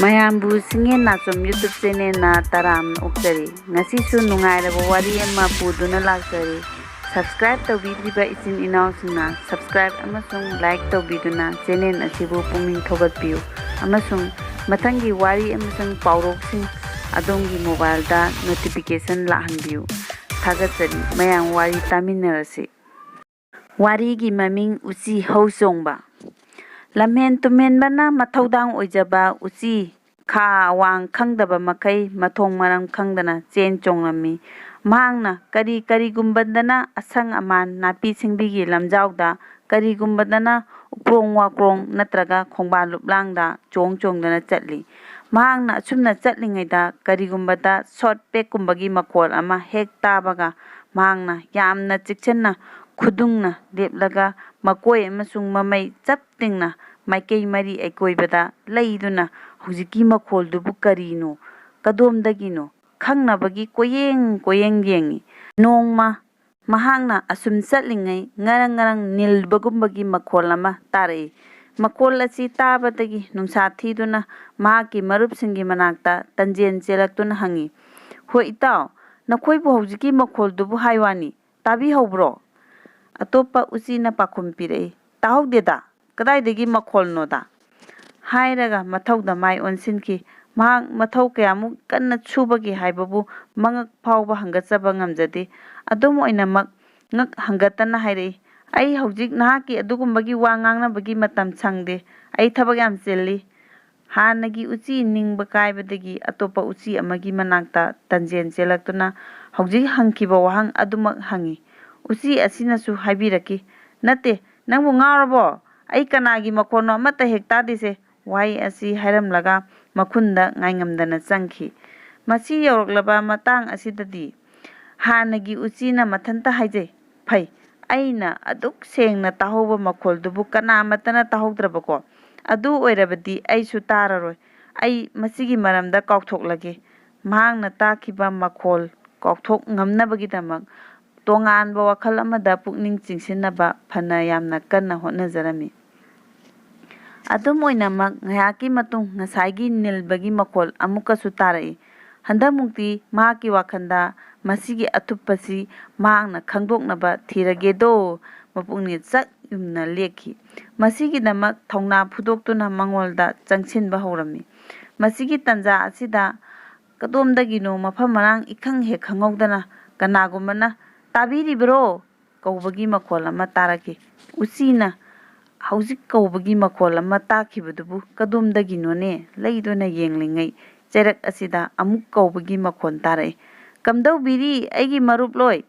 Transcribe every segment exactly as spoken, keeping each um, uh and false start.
ꯃꯌꯥꯝꯕꯨ ꯁꯤꯡꯍꯦꯟ ꯅꯥꯆꯣꯝ YouTube channelꯅ ꯇꯔꯥꯝꯅ ꯑꯣꯛꯆꯔꯤ꯫ ꯉꯁꯤꯁꯨ ꯅꯨꯡꯉꯥꯏꯔꯕ ꯋꯥꯔꯤ ꯑꯃ ꯄꯨꯗꯨꯅ ꯂꯥꯛꯆꯔꯤ꯫ Subscribe ꯇꯧꯕꯤꯗ꯭ꯔꯤꯕ ꯏꯆꯤꯟ ꯏꯅꯥꯎꯁꯤꯡꯅ subscribe ꯑꯃꯁꯨꯡ like ꯇꯧꯕꯤꯗꯨꯅ channel ꯑꯁꯤꯕꯨ ꯄꯨꯛꯅꯤꯡ ꯊꯧꯒꯠꯄꯤꯌꯨ, ꯑꯃꯁꯨꯡ ꯃꯊꯪꯒꯤ ꯋꯥꯔꯤ ꯑꯃꯁꯨꯡ ꯄꯥꯎꯔꯣꯛꯁꯤꯡ ꯑꯗꯣꯝꯒꯤ mobileꯗ notification ꯂꯥꯛꯍꯟꯕꯤꯌꯨ꯫ ꯊꯥꯒꯠꯆꯔꯤ꯫ ꯃꯌꯥꯝ ꯋꯥꯔꯤ ꯇꯥꯃꯤꯟꯅꯔꯁꯤ꯫ ꯋꯥꯔꯤꯒꯤ ꯃꯃꯤꯡ ꯎꯆꯤ ꯍꯧ ꯆꯣꯡꯕ꯫ ꯂꯝꯍꯦꯟ ꯇꯨꯝꯍꯦꯟꯕꯅ ꯃꯊꯧꯗꯥꯡ ꯑꯣꯏꯖꯕ ꯎꯆꯤ ꯈꯥ ꯑꯋꯥꯡ ꯈꯪꯗꯕ ꯃꯈꯩ ꯃꯊꯣꯡ ꯃꯔꯝ ꯈꯪꯗꯅ ꯆꯦꯟ ꯆꯣꯡꯂꯝꯃꯤ꯫ ꯃꯍꯥꯛꯅ ꯀꯔꯤ ꯀꯔꯤꯒꯨꯝꯕꯗꯅ ꯑꯁꯪ ꯑꯃꯥꯟ ꯅꯥꯄꯤ ꯁꯤꯡꯕꯤꯒꯤ ꯂꯝꯖꯥꯎꯗ, ꯀꯔꯤꯒꯨꯝꯕꯗꯅ ꯎꯄ꯭ꯔꯣꯡ ꯋꯥꯀ꯭ꯔꯣꯡ ꯅꯠꯇ꯭ꯔꯒ ꯈꯣꯡꯕꯥꯟ ꯂꯨꯞꯂꯥꯡꯗ ꯆꯣꯡ ꯆꯣꯡꯗꯨꯅ ꯆꯠꯂꯤ꯫ ꯃꯍꯥꯛꯅ ꯑꯁꯨꯝꯅ ꯆꯠꯂꯤꯉꯩꯗ ꯀꯔꯤꯒꯨꯝꯕꯗ ꯁꯣꯠ ꯄꯦꯛꯀꯨꯝꯕꯒꯤ ꯃꯈꯣꯜ ꯑꯃ ꯍꯦꯛ ꯇꯥꯕꯒ ꯃꯍꯥꯛꯅ ꯌꯥꯝꯅ ꯆꯦꯛꯁꯤꯟꯅ ꯈꯨꯗꯨꯡꯅ ꯂꯦꯞꯂꯒ ꯃꯀꯣꯏ ꯑꯃꯁꯨꯡ ꯃꯃꯩ ꯆꯞ ꯇꯤꯡꯅ ꯃꯥꯏꯀꯩ ꯃꯔꯤ ꯑꯀꯣꯏꯕꯗ ꯂꯩꯗꯨꯅ ꯍꯧꯖꯤꯛꯀꯤ ꯃꯈꯣꯜꯗꯨꯕꯨ ꯀꯔꯤꯅꯣ, ꯀꯗꯣꯝꯗꯒꯤꯅꯣ ꯈꯪꯅꯕꯒꯤ ꯀꯣꯏꯌꯦꯡ ꯀꯣꯏꯌꯦꯡ ꯌꯦꯡꯏ꯫ ꯅꯣꯡꯃ ꯃꯍꯥꯛꯅ ꯑꯁꯨꯝ ꯆꯠꯂꯤꯉꯩ ꯉꯔꯪ ꯉꯔꯪ ꯅꯤꯜꯕꯒꯨꯝꯕꯒꯤ ꯃꯈꯣꯜ ꯑꯃ ꯇꯥꯔꯛꯏ꯫ ꯃꯈꯣꯜ ꯑꯁꯤ ꯇꯥꯕꯗꯒꯤ ꯅꯨꯡꯁꯥ ꯊꯤꯗꯨꯅ ꯃꯍꯥꯛꯀꯤ ꯃꯔꯨꯞꯁꯤꯡꯒꯤ ꯃꯅꯥꯛꯇ ꯇꯟꯖꯦꯟ ꯆꯦꯜꯂꯛꯇꯨꯅ ꯍꯪꯏ, "ꯍꯣꯏ ꯏꯇꯥꯎ, ꯅꯈꯣꯏꯕꯨ ꯍꯧꯖꯤꯛꯀꯤ ꯃꯈꯣꯜꯗꯨꯕꯨ ꯍꯥꯏ ꯋꯥꯅꯤ, ꯇꯥꯕꯤꯍꯧꯕ꯭ꯔꯣ?" ꯑꯇꯣꯞꯄ ꯎꯆꯤꯅ ꯄꯥꯎꯈꯨꯝ ꯄꯤꯔꯛꯏ, "ꯇꯥꯍꯧꯗꯦꯗ, ꯀꯗꯥꯏꯗꯒꯤ ꯃꯈꯣꯜꯅꯣꯗ?" ꯍꯥꯏꯔꯒ ꯃꯊꯧꯗ ꯃꯥꯏ ꯑꯣꯟꯁꯤꯟꯈꯤ꯫ ꯃꯍꯥꯛ ꯃꯊꯧ ꯀꯌꯥꯃꯨꯛ ꯀꯟꯅ ꯁꯨꯕꯒꯦ ꯍꯥꯏꯕꯕꯨ ꯃꯉꯛ ꯐꯥꯎꯕ ꯍꯪꯒꯠꯆꯕ ꯉꯝꯖꯗꯦ꯫ ꯑꯗꯨꯝ ꯑꯣꯏꯅꯃꯛ ꯉꯛ ꯍꯪꯒꯠꯇꯅ ꯍꯥꯏꯔꯛꯏ, "ꯑꯩ ꯍꯧꯖꯤꯛ ꯅꯍꯥꯛꯀꯤ ꯑꯗꯨꯒꯨꯝꯕꯒꯤ ꯋꯥ ꯉꯥꯡꯅꯕꯒꯤ ꯃꯇꯝ ꯁꯪꯗꯦ꯫ ꯑꯩ ꯊꯕꯛ ꯌꯥꯝ ꯆꯤꯜꯂꯤ꯫" ꯍꯥꯟꯅꯒꯤ ꯎꯆꯤ ꯅꯤꯡꯕ ꯀꯥꯏꯕꯗꯒꯤ ꯑꯇꯣꯞꯄ ꯎꯆꯤ ꯑꯃꯒꯤ ꯃꯅꯥꯛꯇ ꯇꯟꯖꯦꯟ ꯆꯦꯜꯂꯛꯇꯨꯅ ꯍꯧꯖꯤꯛ ꯍꯪꯈꯤꯕ ꯋꯥꯍꯪ ꯑꯗꯨꯃꯛ ꯍꯪꯉꯤ꯫ ꯎꯆꯤ ꯑꯁꯤꯅꯁꯨ ꯍꯥꯏꯕꯤꯔꯛꯈꯤ, "ꯅꯠꯇꯦ, ꯅꯪꯕꯨ ꯉꯥꯎꯔꯕꯣ? ꯑꯩ ꯀꯅꯥꯒꯤ ꯃꯈꯣꯟꯅꯣ ꯑꯃꯠꯇ ꯍꯦꯛ ꯇꯥꯗꯦꯁꯦ꯫" ꯋꯥꯍꯩ ꯑꯁꯤ ꯍꯥꯏꯔꯝꯂꯒ ꯃꯈꯨꯟꯗ ꯉꯥꯏꯉꯝꯗꯅ ꯆꯪꯈꯤ꯫ ꯃꯁꯤ ꯌꯧꯔꯛꯂꯕ ꯃꯇꯥꯡ ꯑꯁꯤꯗꯗꯤ ꯍꯥꯟꯅꯒꯤ ꯎꯆꯤꯅ ꯃꯊꯟꯇ ꯍꯥꯏꯖꯩ, "ꯐꯩ, ꯑꯩꯅ ꯑꯗꯨꯛ ꯁꯦꯡꯅ ꯇꯥꯍꯧꯕ ꯃꯈꯣꯜꯗꯨꯕꯨ ꯀꯅꯥꯃꯠꯇꯅ ꯇꯥꯍꯧꯗ꯭ꯔꯕꯀꯣ꯫ ꯑꯗꯨ ꯑꯣꯏꯔꯕꯗꯤ ꯑꯩꯁꯨ ꯇꯥꯔꯔꯣꯏ꯫ ꯑꯩ ꯃꯁꯤꯒꯤ ꯃꯔꯝꯗ ꯀꯥꯎꯊꯣꯛꯂꯒꯦ꯫" ꯃꯍꯥꯛꯅ ꯇꯥꯈꯤꯕ ꯃꯈꯣꯜ ꯀꯥꯎꯊꯣꯛ ꯉꯝꯅꯕꯒꯤꯗꯃꯛ ꯇꯣꯉꯥꯟꯕ ꯋꯥꯈꯜ ꯑꯃꯗ ꯄꯨꯛꯅꯤꯡ ꯆꯤꯡꯁꯤꯟꯅꯕ ꯐꯅ ꯌꯥꯝꯅ ꯀꯟꯅ ꯍꯣꯠꯅꯖꯔꯝꯃꯤ꯫ ꯑꯗꯨꯝ ꯑꯣꯏꯅꯃꯛ, ꯉꯥꯏꯍꯥꯛꯀꯤ ꯃꯇꯨꯡ ꯉꯁꯥꯏꯒꯤ ꯅꯤꯜꯕꯒꯤ ꯃꯈꯣꯜ ꯑꯃꯨꯛꯀꯁꯨ ꯇꯥꯔꯛꯏ꯫ ꯍꯟꯗꯛꯃꯨꯛꯇꯤ ꯃꯍꯥꯛꯀꯤ ꯋꯥꯈꯜꯗ ꯃꯁꯤꯒꯤ ꯑꯊꯨꯞꯄꯁꯤ ꯃꯍꯥꯛꯅ ꯈꯪꯗꯣꯛꯅꯕ ꯊꯤꯔꯒꯦꯗꯣ ꯃꯄꯨꯛꯅꯤꯡ ꯆꯥꯛ ꯌꯨꯝꯅ ꯂꯦꯛꯈꯤ꯫ ꯃꯁꯤꯒꯤꯗꯃꯛ ꯊꯧꯅꯥ ꯐꯨꯗꯣꯛꯇꯨꯅ ꯃꯉꯣꯟꯗ ꯆꯪꯁꯤꯟꯕ ꯍꯧꯔꯝꯃꯤ꯫ ꯃꯁꯤꯒꯤ ꯇꯥꯟꯖꯥ ꯑꯁꯤꯗ ꯀꯗꯣꯝꯗꯒꯤꯅꯣ ꯃꯐꯝ ꯃꯔꯥꯡ ꯏꯈꯪ ꯍꯦꯛ ꯈꯪꯍꯧꯗꯅ ꯀꯅꯥꯒꯨꯝꯕꯅ "ꯇꯥꯕꯤꯔꯤꯕ꯭ꯔꯣ?" ꯀꯧꯕꯒꯤ ꯃꯈꯣꯜ ꯑꯃ ꯇꯥꯔꯛꯈꯤ꯫ ꯎꯆꯤꯅ ꯍꯧꯖꯤꯛ ꯀꯧꯕꯒꯤ ꯃꯈꯣꯜ ꯑꯃ ꯇꯥꯈꯤꯕꯗꯨꯕꯨ ꯀꯗꯣꯝꯗꯒꯤꯅꯣꯅꯦ? ꯂꯩꯗꯨꯅ ꯌꯦꯡꯂꯤꯉꯩ ꯆꯩꯔꯛ ꯑꯁꯤꯗ ꯑꯃꯨꯛ ꯀꯧꯕꯒꯤ ꯃꯈꯣꯜ ꯇꯥꯔꯛꯏ꯫ "ꯀꯝꯗꯧꯕꯤꯔꯤ, ꯑꯩꯒꯤ ꯃꯔꯨꯞ ꯂꯣꯏ?"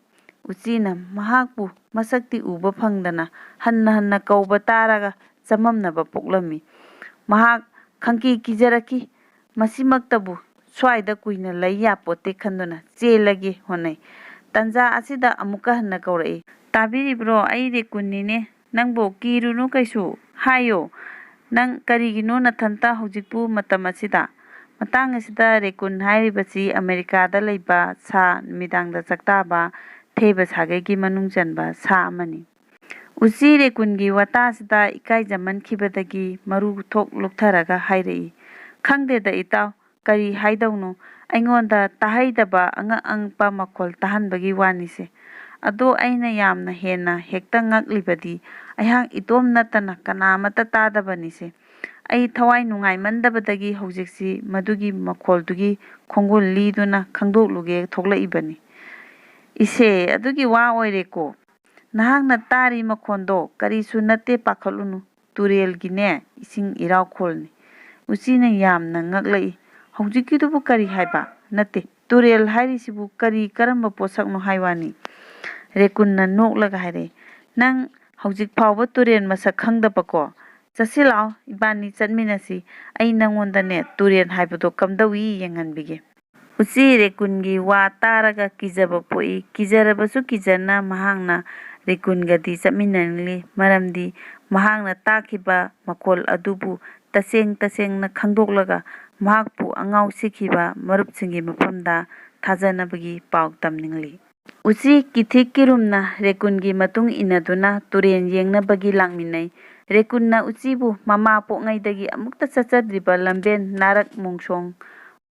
ꯎꯆꯤꯅ ꯃꯍꯥꯛꯄꯨ ꯃꯁꯛꯇꯤ ꯎꯕ ꯐꯪꯗꯅ ꯍꯟꯅ ꯍꯟꯅ ꯀꯧꯕ ꯇꯥꯔꯒ ꯆꯃꯝꯅꯕ ꯄꯣꯛꯂꯝꯃꯤ꯫ ꯃꯍꯥꯛ ꯈꯪꯀꯤ ꯀꯤꯖꯔꯛꯈꯤ꯫ ꯃꯁꯤꯃꯛꯇꯕꯨ ꯁ꯭ꯋꯥꯏꯗ ꯀꯨꯏꯅ ꯂꯩ ꯌꯥꯄꯣꯠꯇꯦ ꯈꯟꯗꯨꯅ ꯆꯦꯜꯂꯒꯦ ꯍꯣꯠꯅꯩ꯫ ꯇꯥꯟꯖꯥ ꯑꯁꯤꯗ ꯑꯃꯨꯛꯀ ꯍꯟꯅ ꯀꯧꯔꯛꯏ꯫ "ꯇꯥꯕꯤꯔꯤꯕ꯭ꯔꯣ? ꯑꯩ ꯔꯦꯀꯨꯟꯅꯤꯅꯦ꯫ ꯅꯪꯕꯨ ꯀꯤꯔꯨꯅꯨ ꯀꯩꯁꯨ꯫ ꯍꯥꯏꯌꯣ, ꯅꯪ ꯀꯔꯤꯒꯤꯅꯣ ꯅꯊꯟꯇ ꯍꯧꯖꯤꯛꯄꯨ ꯃꯇꯝ ꯑꯁꯤꯗ?" ꯃꯇꯥꯡ ꯑꯁꯤꯗ ꯔꯦꯀꯨꯟ ꯍꯥꯏꯔꯤꯕꯁꯤ ꯑꯃꯦꯔꯤꯀꯥꯗ ꯂꯩꯕ ꯁꯥ, ꯅꯨꯃꯤꯗꯥꯡꯗ ꯆꯥꯛꯇꯥꯕ, ꯊꯩꯕ ꯁꯥꯒꯩꯒꯤ ꯃꯅꯨꯡ ꯆꯟꯕ ꯁꯥ ꯑꯃꯅꯤ꯫ ꯎꯆꯤ ꯔꯦꯀꯨꯟꯒꯤ ꯋꯥꯇꯥꯁꯤꯗ ꯏꯀꯥꯏꯖꯃꯟꯈꯤꯕꯗꯒꯤ ꯃꯔꯨ ꯊꯣꯛ ꯂꯨꯞꯊꯔꯒ ꯍꯥꯏꯔꯛꯏ, "ꯈꯪꯗꯦꯗ ꯏꯇꯥꯎ, ꯀꯔꯤ ꯍꯥꯏꯗꯧꯅꯣ? ꯑꯩꯉꯣꯟꯗ ꯇꯥꯍꯩꯗꯕ ꯑꯉꯛ ꯑꯉꯛꯄ ꯃꯈꯣꯜ ꯇꯥꯍꯟꯕꯒꯤ ꯋꯥꯅꯤꯁꯦ꯫ ꯑꯗꯣ ꯑꯩꯅ ꯌꯥꯝꯅ ꯍꯦꯟꯅ ꯍꯦꯛꯇ ꯉꯛꯂꯤꯕꯗꯤ ꯑꯩꯍꯥꯛ ꯏꯇꯣꯝ ꯅꯠꯇꯅ ꯀꯅꯥꯃꯠꯇ ꯇꯥꯗꯕꯅꯤꯁꯦ꯫ ꯑꯩ ꯊꯋꯥꯏ ꯅꯨꯡꯉꯥꯏꯃꯟꯗꯕꯗꯒꯤ ꯍꯧꯖꯤꯛꯁꯤ ꯃꯗꯨꯒꯤ ꯃꯈꯣꯜꯗꯨꯒꯤ ꯈꯣꯡꯒꯨꯜ ꯂꯤꯗꯨꯅ ꯈꯪꯗꯣꯛꯂꯨꯒꯦ ꯊꯣꯛꯂꯛꯏꯕꯅꯤ꯫" "ꯏꯁꯦ, ꯑꯗꯨꯒꯤ ꯋꯥ ꯑꯣꯏꯔꯦꯀꯣ꯫ ꯅꯍꯥꯛꯅ ꯇꯥꯔꯤ ꯃꯈꯣꯟꯗꯣ ꯀꯔꯤꯁꯨ ꯅꯠꯇꯦ, ꯄꯥꯈꯠꯂꯨꯅꯨ꯫ ꯇꯨꯔꯦꯜꯒꯤꯅꯦ, ꯏꯁꯤꯡ ꯏꯔꯥꯎꯈꯣꯜꯅꯤ꯫" ꯎꯆꯤꯅ ꯌꯥꯝꯅ ꯉꯛꯂꯛꯏ꯫ "ꯍꯧꯖꯤꯛꯀꯤꯗꯨꯕꯨ ꯀꯔꯤ ꯍꯥꯏꯕ? ꯅꯠꯇꯦ, ꯇꯨꯔꯦꯜ ꯍꯥꯏꯔꯤꯁꯤꯕꯨ ꯀꯔꯤ, ꯀꯔꯝꯕ ꯄꯣꯠꯁꯛꯅꯣ ꯍꯥꯏ ꯋꯥꯅꯤ?" ꯔꯦꯀꯨꯟꯅ ꯅꯣꯛꯂꯒ ꯍꯥꯏꯔꯛꯏ, "ꯅꯪ ꯍꯧꯖꯤꯛ ꯐꯥꯎꯕ ꯇꯨꯔꯦꯜ ꯃꯁꯛ ꯈꯪꯗꯕꯀꯣ? ꯆꯠꯁꯤ ꯂꯥꯛꯑꯣ, ꯏꯕꯥꯅꯤ ꯆꯠꯃꯤꯟꯅꯁꯤ꯫ ꯑꯩ ꯅꯪꯉꯣꯟꯗꯅꯦ ꯇꯨꯔꯦꯜ ꯍꯥꯏꯕꯗꯣ ꯀꯝꯗꯧꯏ ꯌꯦꯡꯍꯟꯕꯤꯒꯦ꯫" ꯎꯆꯤ ꯔꯦꯀꯨꯟꯒꯤ ꯋꯥ ꯇꯥꯔꯒ ꯀꯤꯖꯕ ꯄꯣꯛꯏ꯫ ꯀꯤꯖꯔꯕꯁꯨ ꯀꯤꯖꯅ ꯃꯍꯥꯛꯅ ꯔꯦꯀꯨꯟꯒꯗꯤ ꯆꯠꯃꯤꯟꯅꯅꯤꯡꯂꯤ꯫ ꯃꯔꯝꯗꯤ ꯃꯍꯥꯛꯅ ꯇꯥꯈꯤꯕ ꯃꯈꯣꯜ ꯑꯗꯨꯕꯨ ꯇꯁꯦꯡ ꯇꯁꯦꯡꯅ ꯈꯪꯗꯣꯛꯂꯒ ꯃꯍꯥꯛꯄꯨ ꯑꯉꯥꯎ ꯁꯤꯈꯤꯕ ꯃꯔꯨꯞꯁꯤꯡꯒꯤ ꯃꯐꯝꯗ ꯊꯥꯖꯅꯕꯒꯤ ꯄꯥꯎ ꯇꯝꯅꯤꯡꯂꯤ꯫ ꯎꯆꯤ ꯀꯤꯊꯤꯛ ꯀꯤꯔꯨꯝꯅ ꯔꯦꯀꯨꯟꯒꯤ ꯃꯇꯨꯡ ꯏꯟꯅꯗꯨꯅ ꯇꯨꯔꯦꯟ ꯌꯦꯡꯅꯕꯒꯤ ꯂꯥꯛꯃꯤꯟꯅꯩ꯫ ꯔꯦꯀꯨꯟꯅ ꯎꯆꯤꯕꯨ ꯃꯃꯥ ꯄꯣꯛꯉꯩꯗꯒꯤ ꯑꯃꯨꯛꯇ ꯆꯠꯆꯗ꯭ꯔꯤꯕ ꯂꯝꯕꯦꯟ, ꯅꯥꯔꯛ ꯃꯣꯡꯁꯣꯡ,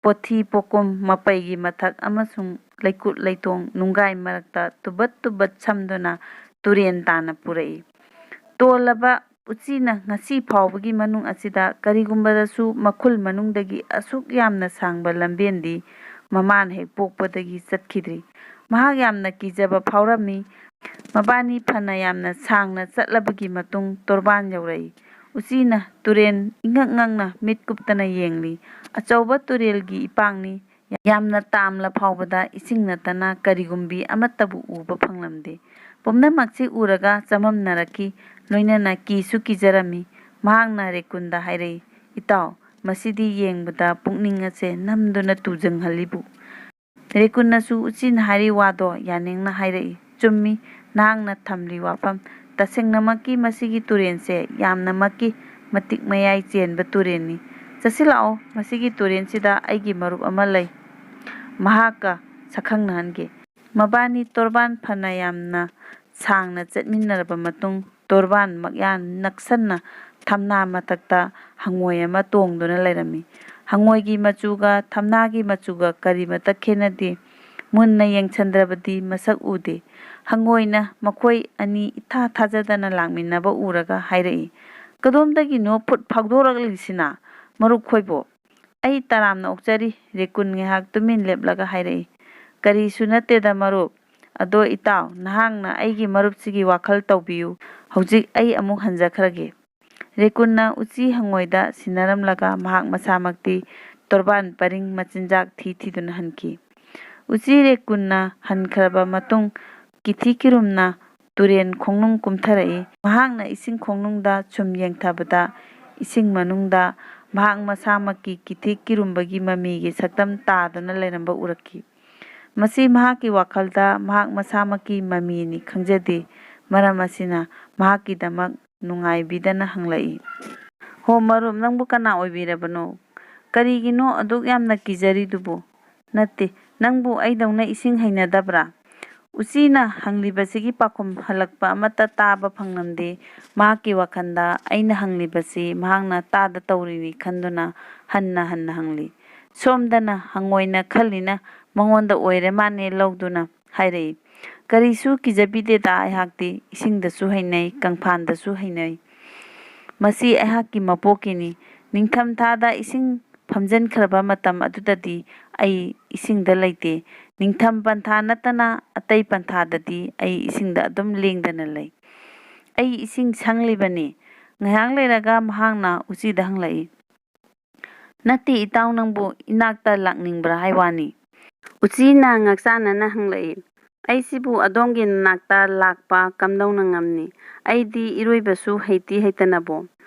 ꯄꯣꯊꯤ ꯄꯣꯀꯨꯝ, ꯃꯄꯩꯒꯤ ꯃꯊꯛ ꯑꯃꯁꯨꯡ ꯂꯩꯀꯨꯠ ꯂꯩꯇꯣꯡ ꯅꯨꯡꯒꯥꯏ ꯃꯔꯛꯇ ꯇꯨꯕꯠ ꯇꯨꯕꯠ ꯁꯝꯗꯨꯅ ꯇꯨꯔꯦꯟ ꯇꯥꯟꯅ ꯄꯨꯔꯛꯏ꯫ ꯇꯣꯜꯂꯕ ꯎꯆꯤꯅ ꯉꯁꯤ ꯐꯥꯎꯕꯒꯤ ꯃꯅꯨꯡ ꯑꯁꯤꯗ ꯀꯔꯤꯒꯨꯝꯕꯗꯁꯨ ꯃꯈꯨꯜ ꯃꯅꯨꯡꯗꯒꯤ ꯑꯁꯨꯛ ꯌꯥꯝꯅ ꯁꯥꯡꯕ ꯂꯝꯕꯦꯟꯗꯤ ꯃꯃꯥꯅ ꯍꯦꯛ ꯄꯣꯛꯄꯗꯒꯤ ꯆꯠꯈꯤꯗ꯭ꯔꯤ꯫ ꯃꯍꯥꯛ ꯌꯥꯝꯅ ꯀꯤꯖꯕ ꯐꯥꯎꯔꯝꯃꯤ꯫ ꯃꯕꯥꯅꯤ ꯐꯅ ꯌꯥꯝꯅ ꯁꯥꯡꯅ ꯆꯠꯂꯕꯒꯤ ꯃꯇꯨꯡ ꯇꯣꯔꯕꯥꯟ ꯌꯧꯔꯛꯏ꯫ ꯎꯆꯤꯅ ꯇꯨꯔꯦꯟ ꯏꯉꯛ ꯉꯛꯅ ꯃꯤꯠ ꯀꯨꯞꯇꯅ ꯌꯦꯡꯂꯤ꯫ ꯑꯆꯧꯕ ꯇꯨꯔꯦꯜꯒꯤ ꯏꯄꯥꯛꯅꯤ꯫ ꯌꯥꯝꯅ ꯇꯥꯝꯂ ꯐꯥꯎꯕꯗ ꯏꯁꯤꯡ ꯅꯠꯇꯅ ꯀꯔꯤꯒꯨꯝꯕꯤ ꯑꯃꯠꯇꯕꯨ ꯎꯕ ꯐꯪꯂꯝꯗꯦ꯫ ꯄꯨꯝꯅꯃꯛꯁꯤ ꯎꯔꯒ ꯆꯃꯝꯅꯔꯛꯈꯤ, ꯂꯣꯏꯅꯅ ꯀꯤꯁꯨ ꯀꯤꯖꯔꯝꯃꯤ꯫ ꯃꯍꯥꯛꯅ ꯔꯦꯀꯨꯟꯗ ꯍꯥꯏꯔꯛꯏ, "ꯏꯇꯥꯎ, ꯃꯁꯤꯗꯤ ꯌꯦꯡꯕꯗ ꯄꯨꯛꯅꯤꯡ ꯑꯁꯦ ꯅꯝꯗꯨꯅ ꯇꯨꯖꯪꯍꯜꯂꯤꯕꯨ"꯫ ꯔꯦꯀꯨꯟꯅꯁꯨ ꯎꯆꯤꯅ ꯍꯥꯏꯔꯤ ꯋꯥꯗꯣ ꯌꯥꯅꯤꯡꯅ ꯍꯥꯏꯔꯛꯏ, "ꯆꯨꯝꯃꯤ, ꯅꯍꯥꯛꯅ ꯊꯝꯂꯤ ꯋꯥꯐꯝ꯫ ꯇꯁꯦꯡꯅꯃꯛꯀꯤ ꯃꯁꯤꯒꯤ ꯇꯨꯔꯦꯟꯁꯦ ꯌꯥꯝꯅꯃꯛꯀꯤ ꯃꯇꯤꯛ ꯃꯌꯥꯏ ꯆꯦꯟꯕ ꯇꯨꯔꯦꯟꯅꯤ꯫ ꯆꯠꯁꯤꯜꯂꯛꯑꯣ, ꯃꯁꯤꯒꯤ ꯇꯨꯔꯦꯟꯁꯤꯗ ꯑꯩꯒꯤ ꯃꯔꯨꯞ ꯑꯃ ꯂꯩ, ꯃꯍꯥꯛꯀ ꯁꯛꯈꯪꯅꯍꯟꯒꯦ"꯫ ꯃꯕꯥꯅꯤ ꯇꯣꯔꯕꯥꯟ ꯐꯅ ꯌꯥꯝꯅ ꯁꯥꯡꯅ ꯆꯠꯃꯤꯟꯅꯔꯕ ꯃꯇꯨꯡ, ꯇꯣꯔꯕꯥꯟ ꯃꯛꯌꯥꯟ ꯅꯛꯁꯟꯅ ꯊꯝꯅꯥ ꯃꯊꯛꯇ ꯍꯪꯉꯣꯏ ꯑꯃ ꯇꯣꯡꯗꯨꯅ ꯂꯩꯔꯝꯃꯤ꯫ ꯍꯪꯉꯣꯏꯒꯤ ꯃꯆꯨꯒ ꯊꯝꯅꯥꯒꯤ ꯃꯆꯨꯒ ꯀꯔꯤꯃꯠꯇ ꯈꯦꯠꯅꯗꯦ꯫ ꯃꯨꯟꯅ ꯌꯦꯡꯁꯟꯗ꯭ꯔꯕꯗꯤ ꯃꯁꯛ ꯎꯗꯦ꯫ ꯍꯪꯉꯣꯏꯅ ꯃꯈꯣꯏ ꯑꯅꯤ ꯏꯊꯥ ꯊꯥꯖꯗꯅ ꯂꯥꯛꯃꯤꯟꯅꯕ ꯎꯔꯒ ꯍꯥꯏꯔꯛꯏ, "ꯀꯗꯣꯝꯗꯒꯤꯅꯣ ꯐꯨꯠ ꯐꯥꯎꯗꯣꯔꯛꯂꯤꯁꯤꯅ, ꯃꯔꯨꯞ ꯈꯣꯏꯕꯣ?" "ꯑꯩ ꯇꯔꯥꯝꯅ ꯑꯣꯛꯆꯔꯤ", ꯔꯦꯀꯨꯟ ꯉꯥꯏꯍꯥꯛ ꯇꯨꯃꯤꯟ ꯂꯦꯞꯂꯒ ꯍꯥꯏꯔꯛꯏ꯫ "ꯀꯔꯤꯁꯨ ꯅꯠꯇꯦꯗ ꯃꯔꯨꯞ, ꯑꯗꯣ ꯏꯇꯥꯎ, ꯅꯍꯥꯛꯅ ꯑꯩꯒꯤ ꯃꯔꯨꯞꯁꯤꯒꯤ ꯋꯥꯈꯜ ꯇꯧꯕꯤꯌꯨ꯫ ꯍꯧꯖꯤꯛ ꯑꯩ ꯑꯃꯨꯛ ꯍꯟꯖꯈ꯭ꯔꯒꯦ"꯫ ꯔꯦꯀꯨꯟꯅ ꯎꯆꯤ ꯍꯪꯉꯣꯏꯗ ꯁꯤꯟꯅꯔꯝꯂꯒ ꯃꯍꯥꯛ ꯃꯁꯥꯃꯛꯇꯤ ꯇꯣꯔꯕꯥꯟ ꯄꯔꯤꯡ ꯃꯆꯤꯟꯖꯥꯛ ꯊꯤ ꯊꯤꯗꯨꯅ ꯍꯟꯈꯤ꯫ ꯎꯆꯤ ꯔꯦꯀꯨꯟꯅ ꯍꯟꯈ꯭ꯔꯕ ꯃꯇꯨꯡ ꯀꯤꯊꯤ ꯀꯤꯔꯨꯝꯅ ꯇꯨꯔꯦꯟ ꯈꯣꯡꯅꯨꯡ ꯀꯨꯝꯊꯔꯛꯏ꯫ ꯃꯍꯥꯛꯅ ꯏꯁꯤꯡ ꯈꯣꯡꯅꯨꯡꯗ ꯁꯨꯝ ꯌꯦꯡꯊꯕꯗ ꯏꯁꯤꯡ ꯃꯅꯨꯡꯗ ꯃꯍꯥꯛ ꯃꯁꯥꯃꯛꯀꯤ ꯀꯤꯊꯤ ꯀꯤꯔꯨꯝꯕꯒꯤ ꯃꯃꯤꯒꯤ ꯁꯛꯇꯝ ꯇꯥꯗꯨꯅ ꯂꯩꯔꯝꯕ ꯎꯔꯛꯈꯤ꯫ ꯃꯁꯤ ꯃꯍꯥꯛꯀꯤ ꯋꯥꯈꯜꯗ ꯃꯍꯥꯛ ꯃꯁꯥꯃꯛꯀꯤ ꯃꯃꯤꯅꯤ ꯈꯪꯖꯗꯦ꯫ ꯃꯔꯝ ꯑꯁꯤꯅ ꯃꯍꯥꯛꯀꯤꯗꯃꯛ ꯅꯨꯡꯉꯥꯏꯕꯤꯗꯅ ꯍꯪꯂꯛꯏ, "ꯍꯣ ꯃꯔꯨꯞ, ꯅꯪꯕꯨ ꯀꯅꯥ ꯑꯣꯏꯕꯤꯔꯕꯅꯣ? ꯀꯔꯤꯒꯤꯅꯣ ꯑꯗꯨꯛ ꯌꯥꯝꯅ ꯀꯤꯖꯔꯤꯗꯨꯕꯨ? ꯅꯠꯇꯦ, ꯅꯪꯕꯨ ꯑꯩꯗꯧꯅ ꯏꯁꯤꯡ ꯍꯩꯅꯗꯕ꯭ꯔꯥ?" ꯎꯆꯤꯅ ꯍꯪꯂꯤꯕꯁꯤꯒꯤ ꯄꯥꯎꯈꯨꯝ ꯍꯜꯂꯛꯄ ꯑꯃꯠꯇ ꯇꯥꯕ ꯐꯪꯂꯝꯗꯦ꯫ ꯃꯍꯥꯛꯀꯤ ꯋꯥꯈꯜꯗ ꯑꯩꯅ ꯍꯪꯂꯤꯕꯁꯤ ꯃꯍꯥꯛꯅ ꯇꯥꯗ ꯇꯧꯔꯤꯅꯤ ꯈꯟꯗꯨꯅ ꯍꯟꯅ ꯍꯟꯅ ꯍꯪꯂꯤ꯫ ꯁꯣꯝꯗꯅ ꯍꯪꯉꯣꯏꯅ ꯈꯜꯂꯤꯅ ꯃꯉꯣꯟꯗ ꯑꯣꯏꯔꯦ ꯃꯥꯅꯦ ꯂꯧꯗꯨꯅ ꯍꯥꯏꯔꯛꯏ, "ꯀꯔꯤꯁꯨ ꯀꯤꯖꯕꯤꯗꯦꯗ, ꯑꯩꯍꯥꯛꯇꯤ ꯏꯁꯤꯡꯗꯁꯨ ꯍꯩꯅꯩ, ꯀꯪꯐꯥꯟꯗꯁꯨ ꯍꯩꯅꯩ꯫ ꯃꯁꯤ ꯑꯩꯍꯥꯛꯀꯤ ꯃꯄꯣꯛꯀꯤꯅꯤ꯫ ꯅꯤꯡꯊꯝ ꯊꯥꯗ ꯏꯁꯤꯡ ꯐꯝꯖꯤꯟꯈ꯭ꯔꯕ ꯃꯇꯝ ꯑꯗꯨꯗꯗꯤ ꯑꯩ ꯏꯁꯤꯡꯗ ꯂꯩꯇꯦ꯫ ꯅꯤꯡꯊꯝ ꯄꯟꯊꯥ ꯅꯠꯇꯅ ꯑꯇꯩ ꯄꯟꯊꯥꯗꯗꯤ ꯑꯩ ꯏꯁꯤꯡꯗ ꯑꯗꯨꯝ ꯂꯦꯡꯗꯅ ꯂꯩ꯫ ꯑꯩ ꯏꯁꯤꯡ ꯁꯪꯂꯤꯕꯅꯤ꯫" ꯉꯥꯏꯍꯥꯛ ꯂꯩꯔꯒ ꯃꯍꯥꯛꯅ ꯎꯆꯤꯗ ꯍꯪꯂꯛꯏ, "ꯅꯠꯇꯦ ꯏꯇꯥꯎ, ꯅꯪꯕꯨ ꯏꯅꯥꯛꯇ ꯂꯥꯛꯅꯤꯡꯕ꯭ꯔꯥ ꯍꯥꯏ ꯋꯥꯅꯤ?" ꯎꯆꯤꯅ ꯉꯥꯛꯆꯥꯟꯅꯅ ꯍꯪꯂꯛꯏ, "ꯑꯩꯁꯤꯕꯨ ꯑꯗꯣꯝꯒꯤ ꯅꯥꯛꯇ ꯂꯥꯛꯄ ꯀꯝꯗꯧꯅ ꯉꯝꯅꯤ? ꯑꯩꯗꯤ ꯏꯔꯣꯏꯕꯁꯨ ꯍꯩꯇꯤ ꯍꯩꯇꯅꯕꯨ꯫"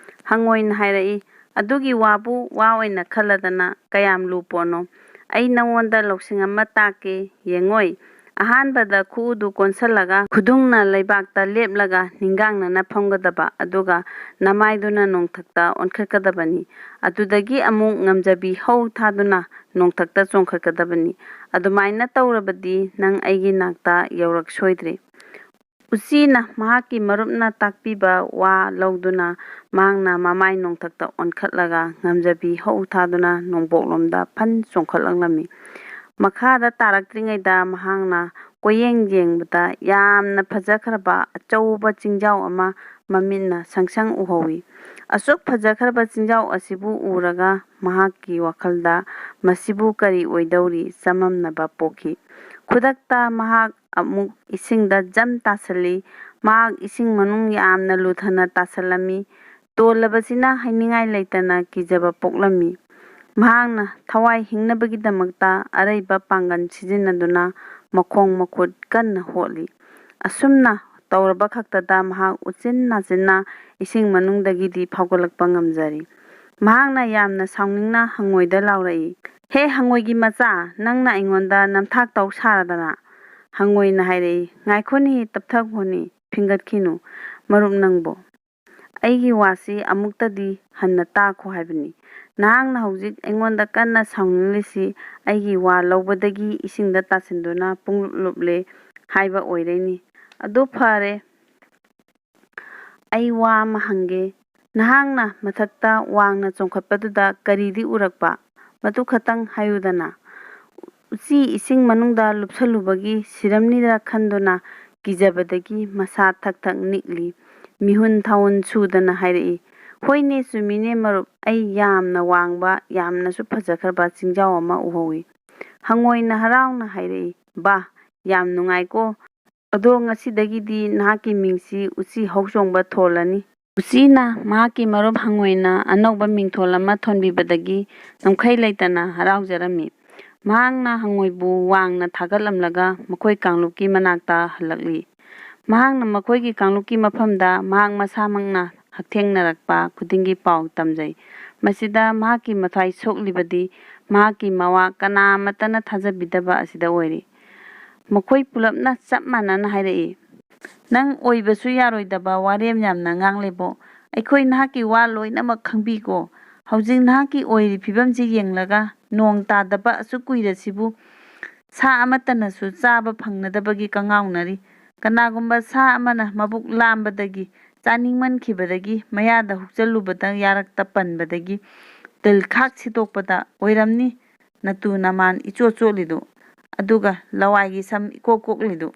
ꯍꯪꯉꯣꯏꯅ ꯍꯥꯏꯔꯛꯏ, "ꯑꯗꯨꯒꯤ ꯋꯥꯕꯨ ꯋꯥ ꯑꯣꯏꯅ ꯈꯜꯂꯗꯅ ꯀꯌꯥꯝ ꯂꯨ ꯄꯣꯠꯅꯣ? ꯑꯩ ꯅꯉꯣꯟꯗ ꯂꯧꯁꯤꯡ ꯑꯃ ꯇꯥꯛꯀꯦ, ꯌꯦꯡꯉꯣꯏ꯫ ꯑꯍꯥꯟꯕꯗ ꯈꯨꯎꯗꯨ ꯀꯣꯟꯁꯤꯜꯂꯒ ꯈꯨꯗꯨꯡꯅ ꯂꯩꯕꯥꯛꯇ ꯂꯦꯞꯂꯒ ꯅꯤꯡꯒꯥꯡꯅꯅ ꯐꯝꯒꯗꯕ, ꯑꯗꯨꯒ ꯅꯃꯥꯏꯗꯨꯅ ꯅꯣꯡꯊꯛꯇ ꯑꯣꯟꯈꯠꯀꯗꯕꯅꯤ꯫ ꯑꯗꯨꯗꯒꯤ ꯑꯃꯨꯛ ꯉꯝꯖꯕꯤ ꯍꯧ ꯊꯥꯗꯨꯅ ꯅꯣꯡꯊꯛꯇ ꯆꯣꯡꯈꯠꯀꯗꯕꯅꯤ꯫ ꯑꯗꯨꯃꯥꯏꯅ ꯇꯧꯔꯕꯗꯤ ꯅꯪ ꯑꯩꯒꯤ ꯅꯥꯛꯇ ꯌꯧꯔꯛ ꯁꯣꯏꯗ꯭ꯔꯦ꯫" ꯎꯆꯤꯅ ꯃꯍꯥꯛꯀꯤ ꯃꯔꯨꯞꯅ ꯇꯥꯛꯄꯤꯕ ꯋꯥ ꯂꯧꯗꯨꯅ ꯃꯍꯥꯛꯅ ꯃꯃꯥꯏ ꯅꯣꯡꯊꯛꯇ ꯑꯣꯟꯈꯠꯂꯒ ꯉꯝꯖꯕꯤ ꯍꯧ ꯊꯥꯗꯨꯅ ꯅꯣꯡꯄꯣꯛꯂꯣꯝꯗ ꯐꯟ ꯆꯣꯡꯈꯠꯂꯛꯂꯝꯃꯤ꯫ ꯃꯈꯥꯗ ꯇꯥꯔꯛꯇ꯭ꯔꯤꯉꯩꯗ ꯃꯍꯥꯛꯅ ꯀꯣꯏꯌꯦꯡ ꯌꯦꯡꯕꯗ ꯌꯥꯝꯅ ꯐꯖꯈ꯭ꯔꯕ ꯑꯆꯧꯕ ꯆꯤꯡꯖꯥꯎ ꯑꯃ ꯃꯃꯤꯠꯅ ꯁꯪ ꯁꯪ ꯎꯍꯧꯏ꯫ ꯑꯁꯨꯛ ꯐꯖꯈ꯭ꯔꯕ ꯆꯤꯡꯖꯥꯎ ꯑꯁꯤꯕꯨ ꯎꯔꯒ ꯃꯍꯥꯛꯀꯤ ꯋꯥꯈꯜꯗ ꯃꯁꯤꯕꯨ ꯀꯔꯤ ꯑꯣꯏꯗꯧꯔꯤ ꯆꯃꯝꯅꯕ ꯄꯣꯛꯈꯤ꯫ ꯈꯨꯗꯛꯇ ꯃꯍꯥꯛ ꯑꯃꯨꯛ ꯏꯁꯤꯡꯗ ꯖꯝ ꯇꯥꯁꯤꯜꯂꯤ꯫ ꯃꯍꯥꯛ ꯏꯁꯤꯡ ꯃꯅꯨꯡ ꯌꯥꯝꯅ ꯂꯨꯊꯅ ꯇꯥꯁꯤꯜꯂꯝꯃꯤ꯫ ꯇꯣꯜꯂꯕꯁꯤꯅ ꯍꯥꯏꯅꯤꯡꯉꯥꯏ ꯂꯩꯇꯅ ꯀꯤꯖꯕ ꯄꯣꯛꯂꯝꯃꯤ꯫ ꯃꯍꯥꯛꯅ ꯊꯋꯥꯏ ꯍꯤꯡꯅꯕꯒꯤꯗꯃꯛꯇ ꯑꯔꯩꯕ ꯄꯥꯡꯒꯜ ꯁꯤꯖꯤꯟꯅꯗꯨꯅ ꯃꯈꯣꯡ ꯃꯈꯨꯠ ꯀꯟꯅ ꯍꯣꯠꯂꯤ꯫ ꯑꯁꯨꯝꯅ ꯇꯧꯔꯕ ꯈꯛꯇꯗ ꯃꯍꯥꯛ ꯎꯆꯤꯟ ꯅꯥꯆꯤꯟꯅ ꯏꯁꯤꯡ ꯃꯅꯨꯡꯗꯒꯤꯗꯤ ꯐꯥꯎꯒꯠꯂꯛꯄ ꯉꯝꯖꯔꯤ꯫ ꯃꯍꯥꯛꯅ ꯌꯥꯝꯅ ꯁꯥꯎꯅꯤꯡꯅ ꯍꯪꯉꯣꯏꯗ ꯂꯥꯎꯔꯛꯏ, "ꯍꯦ ꯍꯪꯉꯣꯏꯒꯤ ꯃꯆꯥ, ꯅꯪꯅ ꯑꯩꯉꯣꯟꯗ ꯅꯝꯊꯥꯛ ꯇꯧ ꯁꯥꯔꯗꯅ?" ꯍꯪꯉꯣꯏꯅ ꯍꯥꯏꯔꯛꯏ, "ꯉꯥꯏꯈꯣꯅꯤ, ꯇꯞꯊꯈꯣꯅꯤ, ꯐꯤꯡꯒꯠꯈꯤꯅꯨ, ꯃꯔꯨꯞ ꯅꯪꯕꯨ꯫ ꯑꯩꯒꯤ ꯋꯥꯁꯤ ꯑꯃꯨꯛꯇꯗꯤ ꯍꯟꯅ ꯇꯥꯈꯣ ꯍꯥꯏꯕꯅꯤ꯫ ꯅꯍꯥꯛꯅ ꯍꯧꯖꯤꯛ ꯑꯩꯉꯣꯟꯗ ꯀꯟꯅ ꯁꯥꯎꯅꯤꯡꯂꯤꯁꯤ ꯑꯩꯒꯤ ꯋꯥ ꯂꯧꯕꯗꯒꯤ ꯏꯁꯤꯡꯗ ꯇꯥꯁꯤꯟꯗꯨꯅ ꯄꯨꯡꯂꯨꯞ ꯂꯨꯞꯂꯦ꯫ ꯍꯥꯏꯕ ꯑꯣꯏꯔꯩꯅꯤ꯫ ꯑꯗꯨ ꯐꯔꯦ, ꯑꯩ ꯋꯥ ꯑꯃ ꯍꯪꯒꯦ꯫ ꯅꯍꯥꯛꯅ ꯃꯊꯛꯇ ꯋꯥꯡꯅ ꯆꯣꯡꯈꯠꯄꯗꯨꯗ ꯀꯔꯤꯗꯤ ꯎꯔꯛꯄ? ꯃꯗꯨ ꯈꯛꯇꯪ ꯍꯥꯏꯌꯨꯗꯅ꯫ ꯎꯆꯤ ꯏꯁꯤꯡ ꯃꯅꯨꯡꯗ ꯂꯨꯞꯁꯜꯂꯨꯕꯒꯤ ꯁꯤꯔꯝꯅꯤꯗ ꯈꯟꯗꯨꯅ ꯀꯤꯖꯕꯗꯒꯤ ꯃꯁꯥ ꯊꯛ ꯊꯛ ꯅꯤꯛꯂꯤ꯫ ꯃꯤꯍꯨꯟ ꯊꯥꯍꯨꯟ ꯁꯨꯗꯅ ꯍꯥꯏꯔꯛꯏ, "ꯍꯣꯏꯅꯦ, ꯆꯨꯝꯃꯤꯅꯦ ꯃꯔꯨꯞ, ꯑꯩ ꯌꯥꯝꯅ ꯋꯥꯡꯕ, ꯌꯥꯝꯅꯁꯨ ꯐꯖꯈ꯭ꯔꯕ ꯆꯤꯡꯖꯥꯎ ꯑꯃ ꯎꯍꯧꯏ꯫" ꯍꯪꯉꯣꯏꯅ ꯍꯔꯥꯎꯅ ꯍꯥꯏꯔꯛꯏ, "ꯕꯥ, ꯌꯥꯝ ꯅꯨꯡꯉꯥꯏꯀꯣ꯫ ꯑꯗꯣ ꯉꯁꯤꯗꯒꯤꯗꯤ ꯅꯍꯥꯛꯀꯤ ꯃꯤꯡꯁꯤ ꯎꯆꯤ ꯍꯧꯆꯣꯡꯕ ꯊꯣꯜꯂꯅꯤ꯫" ꯎꯆꯤꯅ ꯃꯍꯥꯛꯀꯤ ꯃꯔꯨꯞ ꯍꯪꯉꯣꯏꯅ ꯑꯅꯧꯕ ꯃꯤꯡꯊꯣꯜ ꯑꯃ ꯊꯣꯟꯕꯤꯕꯗꯒꯤ ꯉꯝꯈꯩ ꯂꯩꯇꯅ ꯍꯔꯥꯎꯖꯔꯝꯃꯤ꯫ ꯃꯍꯥꯛꯅ ꯍꯪꯉꯣꯏꯕꯨ ꯋꯥꯡꯅ ꯊꯥꯒꯠꯂꯝꯂꯒ ꯃꯈꯣꯏ ꯀꯥꯡꯂꯨꯞꯀꯤ ꯃꯅꯥꯛꯇ ꯍꯜꯂꯛꯂꯤ꯫ ꯃꯍꯥꯛꯅ ꯃꯈꯣꯏꯒꯤ ꯀꯥꯡꯂꯨꯞꯀꯤ ꯃꯐꯝꯗ ꯃꯍꯥꯛ ꯃꯁꯥꯃꯛꯅ ꯍꯛꯊꯦꯡꯅꯔꯛꯄ ꯈꯨꯗꯤꯡꯒꯤ ꯄꯥꯎ ꯇꯝꯖꯩ꯫ ꯃꯁꯤꯗ ꯃꯍꯥꯛꯀꯤ ꯃꯊ꯭ꯋꯥꯏ ꯁꯣꯛꯂꯤꯕꯗꯤ ꯃꯍꯥꯛꯀꯤ ꯃꯋꯥ ꯀꯅꯥ ꯑꯃꯠꯇꯅ ꯊꯥꯖꯕꯤꯗꯕ ꯑꯁꯤꯗ ꯑꯣꯏꯔꯤ꯫ ꯃꯈꯣꯏ ꯄꯨꯂꯞꯅ ꯆꯞ ꯃꯥꯟꯅꯅ ꯍꯥꯏꯔꯛꯏ, "ꯅꯪ ꯑꯣꯏꯕꯁꯨ ꯌꯥꯔꯣꯏꯗꯕ ꯋꯥꯔꯦꯝ ꯌꯥꯝꯅ ꯉꯥꯡꯂꯦꯕꯣ꯫ ꯑꯩꯈꯣꯏ ꯅꯍꯥꯛꯀꯤ ꯋꯥ ꯂꯣꯏꯅꯃꯛ ꯈꯪꯕꯤꯀꯣ꯫ ꯍꯧꯖꯤꯛ ꯅꯍꯥꯛꯀꯤ ꯑꯣꯏꯔꯤ ꯐꯤꯕꯝꯁꯤ ꯌꯦꯡꯂꯒ ꯅꯣꯡ ꯇꯥꯗꯕ ꯑꯁꯨꯛ ꯀꯨꯏꯔꯁꯤꯕꯨ ꯁꯥ ꯑꯃꯠꯇꯅꯁꯨ ꯆꯥꯕ ꯐꯪꯅꯗꯕꯒꯤ ꯀꯉꯥꯎꯅꯔꯤ꯫ ꯀꯅꯥꯒꯨꯝꯕ ꯁꯥ ꯑꯃꯅ ꯃꯕꯨꯛ ꯂꯥꯝꯕꯗꯒꯤ, ꯆꯥꯅꯤꯡꯃꯟꯈꯤꯕꯗꯒꯤ ꯃꯌꯥꯗ ꯍꯨꯛꯆꯜꯂꯨꯕꯗ ꯌꯥꯔꯛꯇ ꯄꯟꯕꯗꯒꯤ ꯇꯤꯜꯈꯥꯛ ꯁꯤꯠꯇꯣꯛꯄꯗ ꯑꯣꯏꯔꯝꯅꯤ ꯅꯇꯨ ꯅꯃꯥꯟ ꯏꯆꯣꯠ ꯆꯣꯠꯂꯤꯗꯨ, ꯑꯗꯨꯒ ꯂꯋꯥꯏꯒꯤ ꯁꯝ ꯏꯀꯣꯛ ꯀꯣꯛꯂꯤꯗꯨ꯫"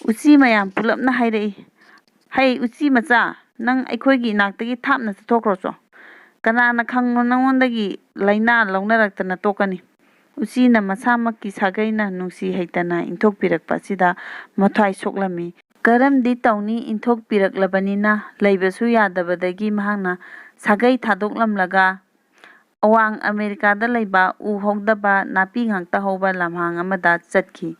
ꯎꯆꯤ ꯃꯌꯥꯝ ꯄꯨꯂꯞꯅ ꯍꯥꯏꯔꯛꯏ, "ꯍꯩ ꯎꯆꯤ ꯃꯆꯥ, ꯅꯪ ꯑꯩꯈꯣꯏꯒꯤ ꯏꯅꯥꯛꯇꯒꯤ ꯊꯥꯞꯅ ꯆꯠꯊꯣꯛꯈ꯭ꯔꯣꯆꯣ꯫ ꯀꯅꯥꯅ ꯈꯪꯕꯅꯣ ꯅꯪꯉꯣꯟꯗꯒꯤ ꯂꯥꯏꯅꯥ ꯂꯧꯅꯔꯛꯇꯅ ꯇꯣꯛꯀꯅꯤ꯫" ꯎꯆꯤꯅ ꯃꯁꯥꯃꯛꯀꯤ ꯁꯥꯒꯩꯅ ꯅꯨꯡꯁꯤ ꯍꯩꯇꯅ ꯏꯟꯊꯣꯛꯄꯤꯔꯛꯄ ꯑꯁꯤꯗ ꯃꯊ꯭ꯋꯥꯏ ꯁꯣꯛꯂꯝꯃꯤ꯫ ꯀꯔꯝꯗꯤ ꯇꯧꯅꯤ, ꯏꯟꯊꯣꯛꯄꯤꯔꯛꯂꯕꯅꯤꯅ ꯂꯩꯕꯁꯨ ꯌꯥꯗꯕꯗꯒꯤ ꯃꯍꯥꯛꯅ ꯁꯥꯒꯩ ꯊꯥꯗꯣꯛꯂꯝꯂꯒ ꯑꯋꯥꯡ ꯑꯃꯦꯔꯤꯀꯥꯗ ꯂꯩꯕ ꯎ ꯍꯧꯗꯕ ꯅꯥꯄꯤ ꯉꯥꯛꯇ ꯍꯧꯕ ꯂꯝꯍꯥꯡ ꯑꯃꯗ ꯆꯠꯈꯤ꯫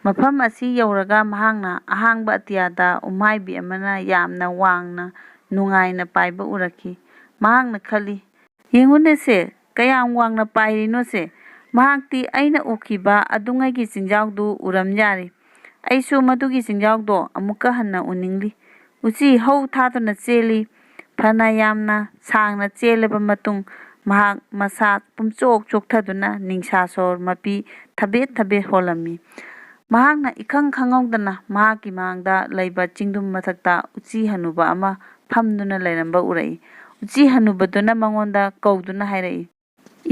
ꯃꯐꯝ ꯑꯁꯤ ꯌꯧꯔꯒ ꯃꯍꯥꯛꯅ ꯑꯍꯥꯡꯕ ꯑꯇꯤꯌꯥꯗ ꯎꯝꯍꯥꯏꯕꯤ ꯑꯃꯅ ꯌꯥꯝꯅ ꯋꯥꯡꯅ ꯅꯨꯡꯉꯥꯏꯅ ꯄꯥꯏꯕ ꯎꯔꯛꯈꯤ꯫ ꯃꯍꯥꯛꯅ ꯈꯜꯂꯤ, "ꯌꯦꯡꯉꯨꯅꯦꯁꯦ, ꯀꯌꯥꯝ ꯋꯥꯡꯅ ꯄꯥꯏꯔꯤꯅꯣꯁꯦ! ꯃꯍꯥꯛꯇꯤ ꯑꯩꯅ ꯎꯈꯤꯕ ꯑꯗꯨꯉꯩꯒꯤ ꯆꯤꯡꯖꯥꯎꯗꯨ ꯎꯔꯝ ꯌꯥꯔꯦ꯫ ꯑꯩꯁꯨ ꯃꯗꯨꯒꯤ ꯆꯤꯡꯖꯥꯎꯗꯣ ꯑꯃꯨꯛꯀ ꯍꯟꯅ ꯎꯅꯤꯡꯂꯤ꯫" ꯎꯆꯤ ꯍꯧ ꯊꯥꯗꯨꯅ ꯆꯦꯜꯂꯤ꯫ ꯐꯅ ꯌꯥꯝꯅ ꯁꯥꯡꯅ ꯆꯦꯜꯂꯕ ꯃꯇꯨꯡ ꯃꯍꯥꯛ ꯃꯁꯥ ꯄꯨꯝꯆꯣꯛ ꯆꯣꯛꯊꯗꯨꯅ ꯅꯤꯡꯁꯥ ꯁꯣꯔ ꯃꯄꯤ ꯊꯕꯦꯠ ꯊꯕꯦꯠ ꯍꯣꯜꯂꯝꯃꯤ꯫ ꯃꯍꯥꯛꯅ ꯏꯈꯪ ꯈꯪꯍꯧꯗꯅ ꯃꯍꯥꯛꯀꯤ ꯃꯥꯡꯗ ꯂꯩꯕ ꯆꯤꯡꯗꯨꯝ ꯃꯊꯛꯇ ꯎꯆꯤ ꯍꯅꯨꯕ ꯑꯃ ꯐꯝꯗꯨꯅ ꯂꯩꯔꯝꯕ ꯎꯔꯛꯏ꯫ ꯎꯆꯤ ꯍꯅꯨꯕꯗꯨꯅ ꯃꯉꯣꯟꯗ ꯀꯧꯗꯨꯅ ꯍꯥꯏꯔꯛꯏ,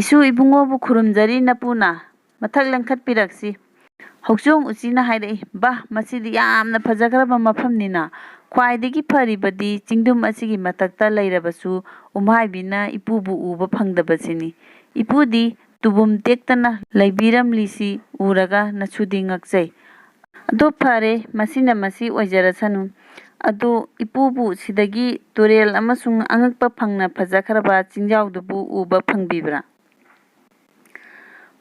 "ꯏꯁꯨ ꯏꯕꯨꯡꯉꯣꯕꯨ ꯈꯨꯔꯨꯝꯖꯔꯤ ꯅꯄꯨꯅ, ꯃꯊꯛ ꯂꯦꯡꯈꯠꯄꯤꯔꯛꯁꯤ꯫" ꯍꯧꯆꯣꯡ ꯎꯆꯤꯅ ꯍꯥꯏꯔꯛꯏ, "ꯕꯥ, ꯃꯁꯤꯗꯤ ꯌꯥꯝꯅ ꯐꯖꯈ꯭ꯔꯕ ꯃꯐꯝꯅꯤꯅ꯫ ꯈ꯭ꯋꯥꯏꯗꯒꯤ ꯐꯔꯤꯕꯗꯤ ꯆꯤꯡꯗꯨꯝ ꯑꯁꯤꯒꯤ ꯃꯊꯛꯇ ꯂꯩꯔꯕꯁꯨ ꯎꯝꯍꯥꯏꯕꯤꯅ ꯏꯄꯨꯕꯨ ꯎꯕ ꯐꯪꯗꯕꯁꯤꯅꯤ꯫ ꯏꯄꯨꯗꯤ ꯇꯨꯕꯨꯝ ꯇꯦꯛꯇꯅ ꯂꯩꯕꯤꯔꯝꯂꯤꯁꯤ ꯎꯔꯒ ꯅꯁꯨꯗꯤ ꯉꯛꯆꯩ꯫ ꯑꯗꯣ ꯐꯔꯦ, ꯃꯁꯤꯅ ꯃꯁꯤ ꯑꯣꯏꯖꯔꯁꯅꯨ꯫ ꯑꯗꯣ ꯏꯄꯨꯕꯨ ꯁꯤꯗꯒꯤ ꯇꯨꯔꯦꯜ ꯑꯃꯁꯨꯡ ꯑꯉꯛꯄ ꯐꯪꯅ ꯐꯖꯈ꯭ꯔꯕ ꯆꯤꯡꯖꯥꯎꯗꯨꯕꯨ ꯎꯕ ꯐꯪꯕꯤꯕ꯭ꯔꯥ?"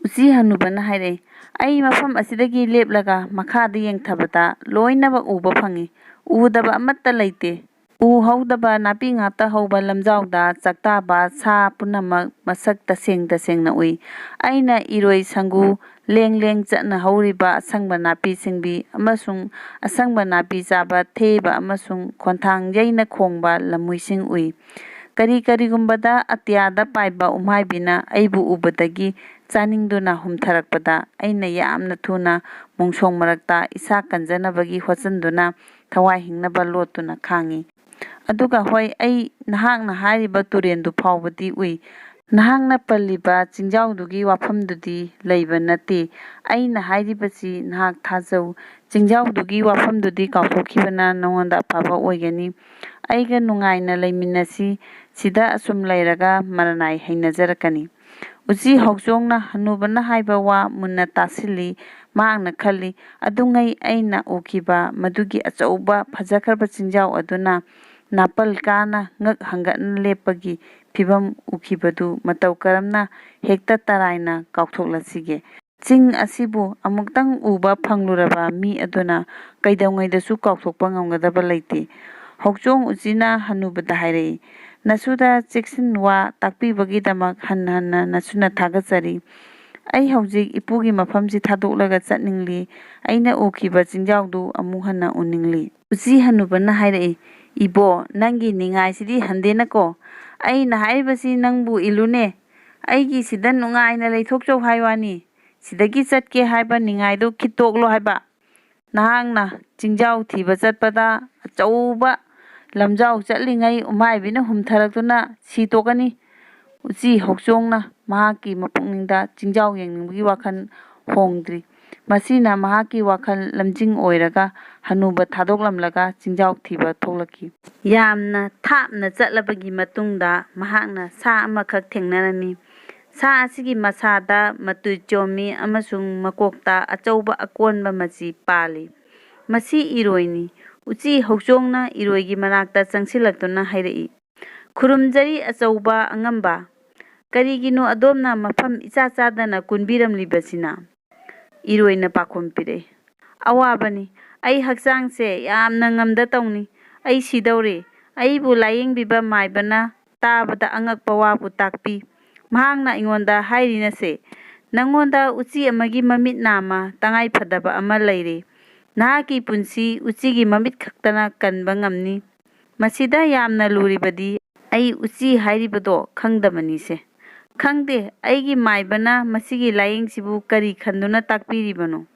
ꯎꯆꯤ ꯍꯅꯨꯕꯅ ꯍꯥꯏꯔꯛꯏ, "ꯑꯩ ꯃꯐꯝ ꯑꯁꯤꯗꯒꯤ ꯂꯦꯞꯂꯒ ꯃꯈꯥꯗ ꯌꯦꯡꯊꯕꯗ ꯂꯣꯏꯅꯃꯛ ꯎꯕ ꯐꯪꯏ꯫ ꯎꯗꯕ ꯑꯃꯠꯇ ꯂꯩꯇꯦ꯫ ꯎ ꯍꯧꯗꯕ ꯅꯥꯄꯤ ꯉꯥꯛꯇ ꯍꯧꯕ ꯂꯝꯖꯥꯎꯗ ꯆꯥꯛꯇꯥꯕ ꯁꯥ ꯄꯨꯝꯅꯃꯛ ꯃꯁꯛ ꯇꯁꯦꯡ ꯇꯁꯦꯡꯅ ꯎꯏ꯫ ꯑꯩꯅ ꯏꯔꯣꯏ ꯁꯪꯒꯨ ꯂꯦꯡ ꯂꯦꯡ ꯆꯠꯅ ꯍꯧꯔꯤꯕ ꯑꯁꯪꯕ ꯅꯥꯄꯤ ꯁꯤꯡꯕꯤ ꯑꯃꯁꯨꯡ ꯑꯁꯪꯕ ꯅꯥꯄꯤ ꯆꯥꯕ ꯊꯦꯕ ꯑꯃꯁꯨꯡ ꯈꯣꯟꯊꯥꯡ ꯌꯩꯅ ꯈꯣꯡꯕ ꯂꯝꯍꯨꯏꯁꯤꯡ ꯎꯏ꯫ ꯀꯔꯤ ꯀꯔꯤꯒꯨꯝꯕꯗ ꯑꯇꯤꯌꯥꯗ ꯄꯥꯏꯕ ꯎꯝꯍꯥꯏꯕꯤꯅ ꯑꯩꯕꯨ ꯎꯕꯗꯒꯤ ꯆꯥꯅꯤꯡꯗꯨꯅ ꯍꯨꯝꯊꯔꯛꯄꯗ ꯑꯩꯅ ꯌꯥꯝꯅ ꯊꯨꯅ ꯃꯣꯡꯁꯣꯡ ꯃꯔꯛꯇ ꯏꯁꯥ ꯀꯟꯖꯅꯕꯒꯤ ꯍꯣꯠꯆꯟꯗꯨꯅ ꯊꯋꯥꯏ ꯍꯤꯡꯅꯕ ꯂꯣꯠꯇꯨꯅ ꯈꯥꯡꯉꯤ꯫ ꯑꯗꯨꯒ ꯍꯣꯏ, ꯑꯩ ꯅꯍꯥꯛꯅ ꯍꯥꯏꯔꯤꯕ ꯇꯨꯔꯦꯟꯗꯨ ꯐꯥꯎꯕꯗꯤ ꯎꯏ꯫ ꯅꯍꯥꯛꯅ ꯄꯜꯂꯤꯕ ꯆꯤꯡꯖꯥꯎꯗꯨꯒꯤ ꯋꯥꯐꯝꯗꯨꯗꯤ ꯂꯩꯕ ꯅꯠꯇꯦ꯫ ꯑꯩꯅ ꯍꯥꯏꯔꯤꯕꯁꯤ ꯅꯍꯥꯛ ꯊꯥꯖꯧ꯫ ꯆꯤꯡꯖꯥꯎꯗꯨꯒꯤ ꯋꯥꯐꯝꯗꯨꯗꯤ ꯀꯥꯎꯊꯣꯛꯈꯤꯕꯅ ꯅꯉꯣꯟꯗ ꯑꯐꯕ ꯑꯣꯏꯒꯅꯤ꯫ ꯑꯩꯒ ꯅꯨꯡꯉꯥꯏꯅ ꯂꯩꯃꯤꯟꯅꯁꯤ꯫ ꯁꯤꯗ ꯑꯁꯨꯝ ꯂꯩꯔꯒ ꯃꯔꯅꯥꯏ ꯍꯩꯅꯖꯔꯛꯀꯅꯤ꯫" ꯎꯆꯤ ꯍꯧꯆꯣꯡꯅ ꯍꯅꯨꯕꯅ ꯍꯥꯏꯕ ꯋꯥ ꯃꯨꯟꯅ ꯇꯥꯁꯤꯜꯂꯤ꯫ ꯃꯍꯥꯛꯅ ꯈꯜꯂꯤ, "ꯑꯗꯨꯉꯩ ꯑꯩꯅ ꯎꯈꯤꯕ ꯃꯗꯨꯒꯤ ꯑꯆꯧꯕ ꯐꯖꯈ꯭ꯔꯕ ꯆꯤꯡꯖꯥꯎ ꯑꯗꯨꯅ ꯅꯥꯄꯜ ꯀꯥꯅ ꯉꯛ ꯍꯪꯒꯠꯅ ꯂꯦꯞꯄꯒꯤ ꯐꯤꯚꯝ ꯎꯈꯤꯕꯗꯨ ꯃꯇꯧ ꯀꯔꯝꯅ ꯍꯦꯛꯇ ꯇꯔꯥꯏꯅ ꯀꯥꯎꯊꯣꯛꯂꯁꯤꯒꯦ? ꯆꯤꯡ ꯑꯁꯤꯕꯨ ꯑꯃꯨꯛꯇꯪ ꯎꯕ ꯐꯪꯂꯨꯔꯕ ꯃꯤ ꯑꯗꯨꯅ ꯀꯩꯗꯧꯉꯩꯗꯁꯨ ꯀꯥꯎꯊꯣꯛꯄ ꯉꯝꯒꯗꯕ ꯂꯩꯇꯦ꯫" ꯍꯧꯆꯣꯡ ꯎꯆꯤꯅ ꯍꯅꯨꯕꯗ ꯍꯥꯏꯔꯛꯏ, "ꯅꯁꯨꯗ ꯆꯦꯛꯁꯤꯟ ꯋꯥ ꯇꯥꯛꯄꯤꯕꯒꯤꯗꯃꯛ ꯍꯟꯅ ꯍꯟꯅ ꯅꯁꯨꯅ ꯊꯥꯒꯠꯆꯔꯤ꯫ ꯑꯩ ꯍꯧꯖꯤꯛ ꯏꯄꯨꯒꯤ ꯃꯐꯝꯁꯤ ꯊꯥꯗꯣꯛꯂꯒ ꯆꯠꯅꯤꯡꯂꯤ꯫ ꯑꯩꯅ ꯎꯈꯤꯕ ꯆꯤꯡꯖꯥꯎꯗꯨ ꯑꯃꯨꯛ ꯍꯟꯅ ꯎꯅꯤꯡꯂꯤ꯫" ꯎꯆꯤ ꯍꯅꯨꯕꯅ ꯍꯥꯏꯔꯛꯏ, "ꯏꯕꯣ, ꯅꯪꯒꯤ ꯅꯤꯡꯉꯥꯏꯁꯤꯗꯤ ꯍꯟꯗꯦꯅꯀꯣ꯫ ꯑꯩꯅ ꯍꯥꯏꯔꯤꯕꯁꯤ ꯅꯪꯕꯨ ꯏꯜꯂꯨꯅꯦ꯫ ꯑꯩꯒꯤ ꯁꯤꯗ ꯅꯨꯡꯉꯥꯏꯅ ꯂꯩꯊꯣꯛꯆꯧ ꯍꯥꯏ ꯋꯥꯅꯤ꯫ ꯁꯤꯗꯒꯤ ꯆꯠꯀꯦ ꯍꯥꯏꯕ ꯅꯤꯡꯉꯥꯏꯗꯨ ꯈꯤꯠꯇꯣꯛꯂꯣ ꯍꯥꯏꯕ꯫ ꯅꯍꯥꯛꯅ ꯆꯤꯡꯖꯥꯎ ꯊꯤꯕ ꯆꯠꯄꯗ ꯑꯆꯧꯕ ꯂꯝꯖꯥꯎ ꯆꯠꯂꯤꯉꯩ ꯎꯃꯥꯏꯕꯤꯅ ꯍꯨꯝꯊꯔꯛꯇꯨꯅ ꯁꯤ ꯇꯣꯛꯀꯅꯤ꯫ ꯎꯆꯤ ꯍꯧꯆꯣꯡꯅ ꯃꯍꯥꯛꯀꯤ ꯃꯄꯨꯛꯅꯤꯡꯗ ꯆꯤꯡꯖꯥꯎ ꯌꯦꯡꯅꯤꯡꯕꯒꯤ ꯋꯥꯈꯜ ꯍꯣꯡꯗ꯭ꯔꯤ꯫ ꯃꯁꯤꯅ ꯃꯍꯥꯛꯀꯤ ꯋꯥꯈꯜ ꯂꯝꯖꯤꯡ ꯑꯣꯏꯔꯒ ꯍꯅꯨꯕ ꯊꯥꯗꯣꯛꯂꯝꯂꯒ ꯆꯤꯡꯖꯥꯎ ꯊꯤꯕ ꯊꯣꯛꯂꯛꯈꯤ꯫ ꯌꯥꯝꯅ ꯊꯥꯞꯅ ꯆꯠꯂꯕꯒꯤ ꯃꯇꯨꯡꯗ ꯃꯍꯥꯛꯅ ꯁꯥ ꯑꯃꯈꯛ ꯊꯦꯡꯅꯔꯝꯃꯤ꯫ ꯁꯥ ꯑꯁꯤꯒꯤ ꯃꯁꯥꯗ ꯃꯇꯨ ꯆꯣꯝꯃꯤ ꯑꯃꯁꯨꯡ ꯃꯀꯣꯛꯇ ꯑꯆꯧꯕ ꯑꯀꯣꯟꯕ ꯃꯆꯤ ꯄꯥꯜꯂꯤ꯫ "ꯃꯁꯤ ꯏꯔꯣꯏꯅꯤ꯫" ꯎꯆꯤ ꯍꯧꯆꯣꯡꯅ ꯏꯔꯣꯏꯒꯤ ꯃꯅꯥꯛꯇ ꯆꯪꯁꯤꯜꯂꯛꯇꯨꯅ ꯍꯥꯏꯔꯛꯏ, "ꯈꯨꯔꯨꯝꯖꯔꯤ ꯑꯆꯧꯕ ꯑꯉꯝꯕ꯫ ꯀꯔꯤꯒꯤꯅꯣ ꯑꯗꯣꯝꯅ ꯃꯐꯝ ꯏꯆꯥ ꯆꯥꯗꯅ ꯀꯨꯟꯕꯤꯔꯝꯂꯤꯕꯁꯤꯅ?" ꯏꯔꯣꯏꯅ ꯄꯥꯎꯈꯨꯝ ꯄꯤꯔꯛꯏ, "ꯑꯋꯥꯕꯅꯤ꯫ ꯑꯩ ꯍꯛꯆꯥꯡꯁꯦ ꯌꯥꯝꯅ ꯉꯝꯗ ꯇꯧꯅꯤ꯫ ꯑꯩ ꯁꯤꯗꯧꯔꯦ꯫ ꯑꯩꯕꯨ ꯂꯥꯌꯦꯡꯕꯤꯕ ꯃꯥꯏꯕꯅ ꯇꯥꯕꯗ ꯑꯉꯛꯄ ꯋꯥꯕꯨ ꯇꯥꯛꯄꯤ꯫ ꯃꯍꯥꯛꯅ ꯑꯩꯉꯣꯟꯗ ꯍꯥꯏꯔꯤꯅꯁꯦ, ꯅꯉꯣꯟꯗ ꯎꯆꯤ ꯑꯃꯒꯤ ꯃꯃꯤꯠ ꯅꯥꯝꯃ ꯇꯉꯥꯏ ꯐꯗꯕ ꯑꯃ ꯂꯩꯔꯦ꯫ ꯅꯍꯥꯛꯀꯤ ꯄꯨꯟꯁꯤ ꯎꯆꯤꯒꯤ ꯃꯃꯤꯠ ꯈꯛꯇꯅ ꯀꯟꯕ ꯉꯝꯅꯤ꯫ ꯃꯁꯤꯗ ꯌꯥꯝꯅ ꯂꯨꯔꯤꯕꯗꯤ ꯑꯩ ꯎꯆꯤ ꯍꯥꯏꯔꯤꯕꯗꯣ ꯈꯪꯗꯕꯅꯤꯁꯦ꯫ ꯈꯪꯗꯦ, ꯑꯩꯒꯤ ꯃꯥꯏꯕꯅ ꯃꯁꯤꯒꯤ ꯂꯥꯌꯦꯡꯁꯤꯕꯨ ꯀꯔꯤ ꯈꯟꯗꯨꯅ ꯇꯥꯛꯄꯤꯔꯤꯕꯅꯣ?"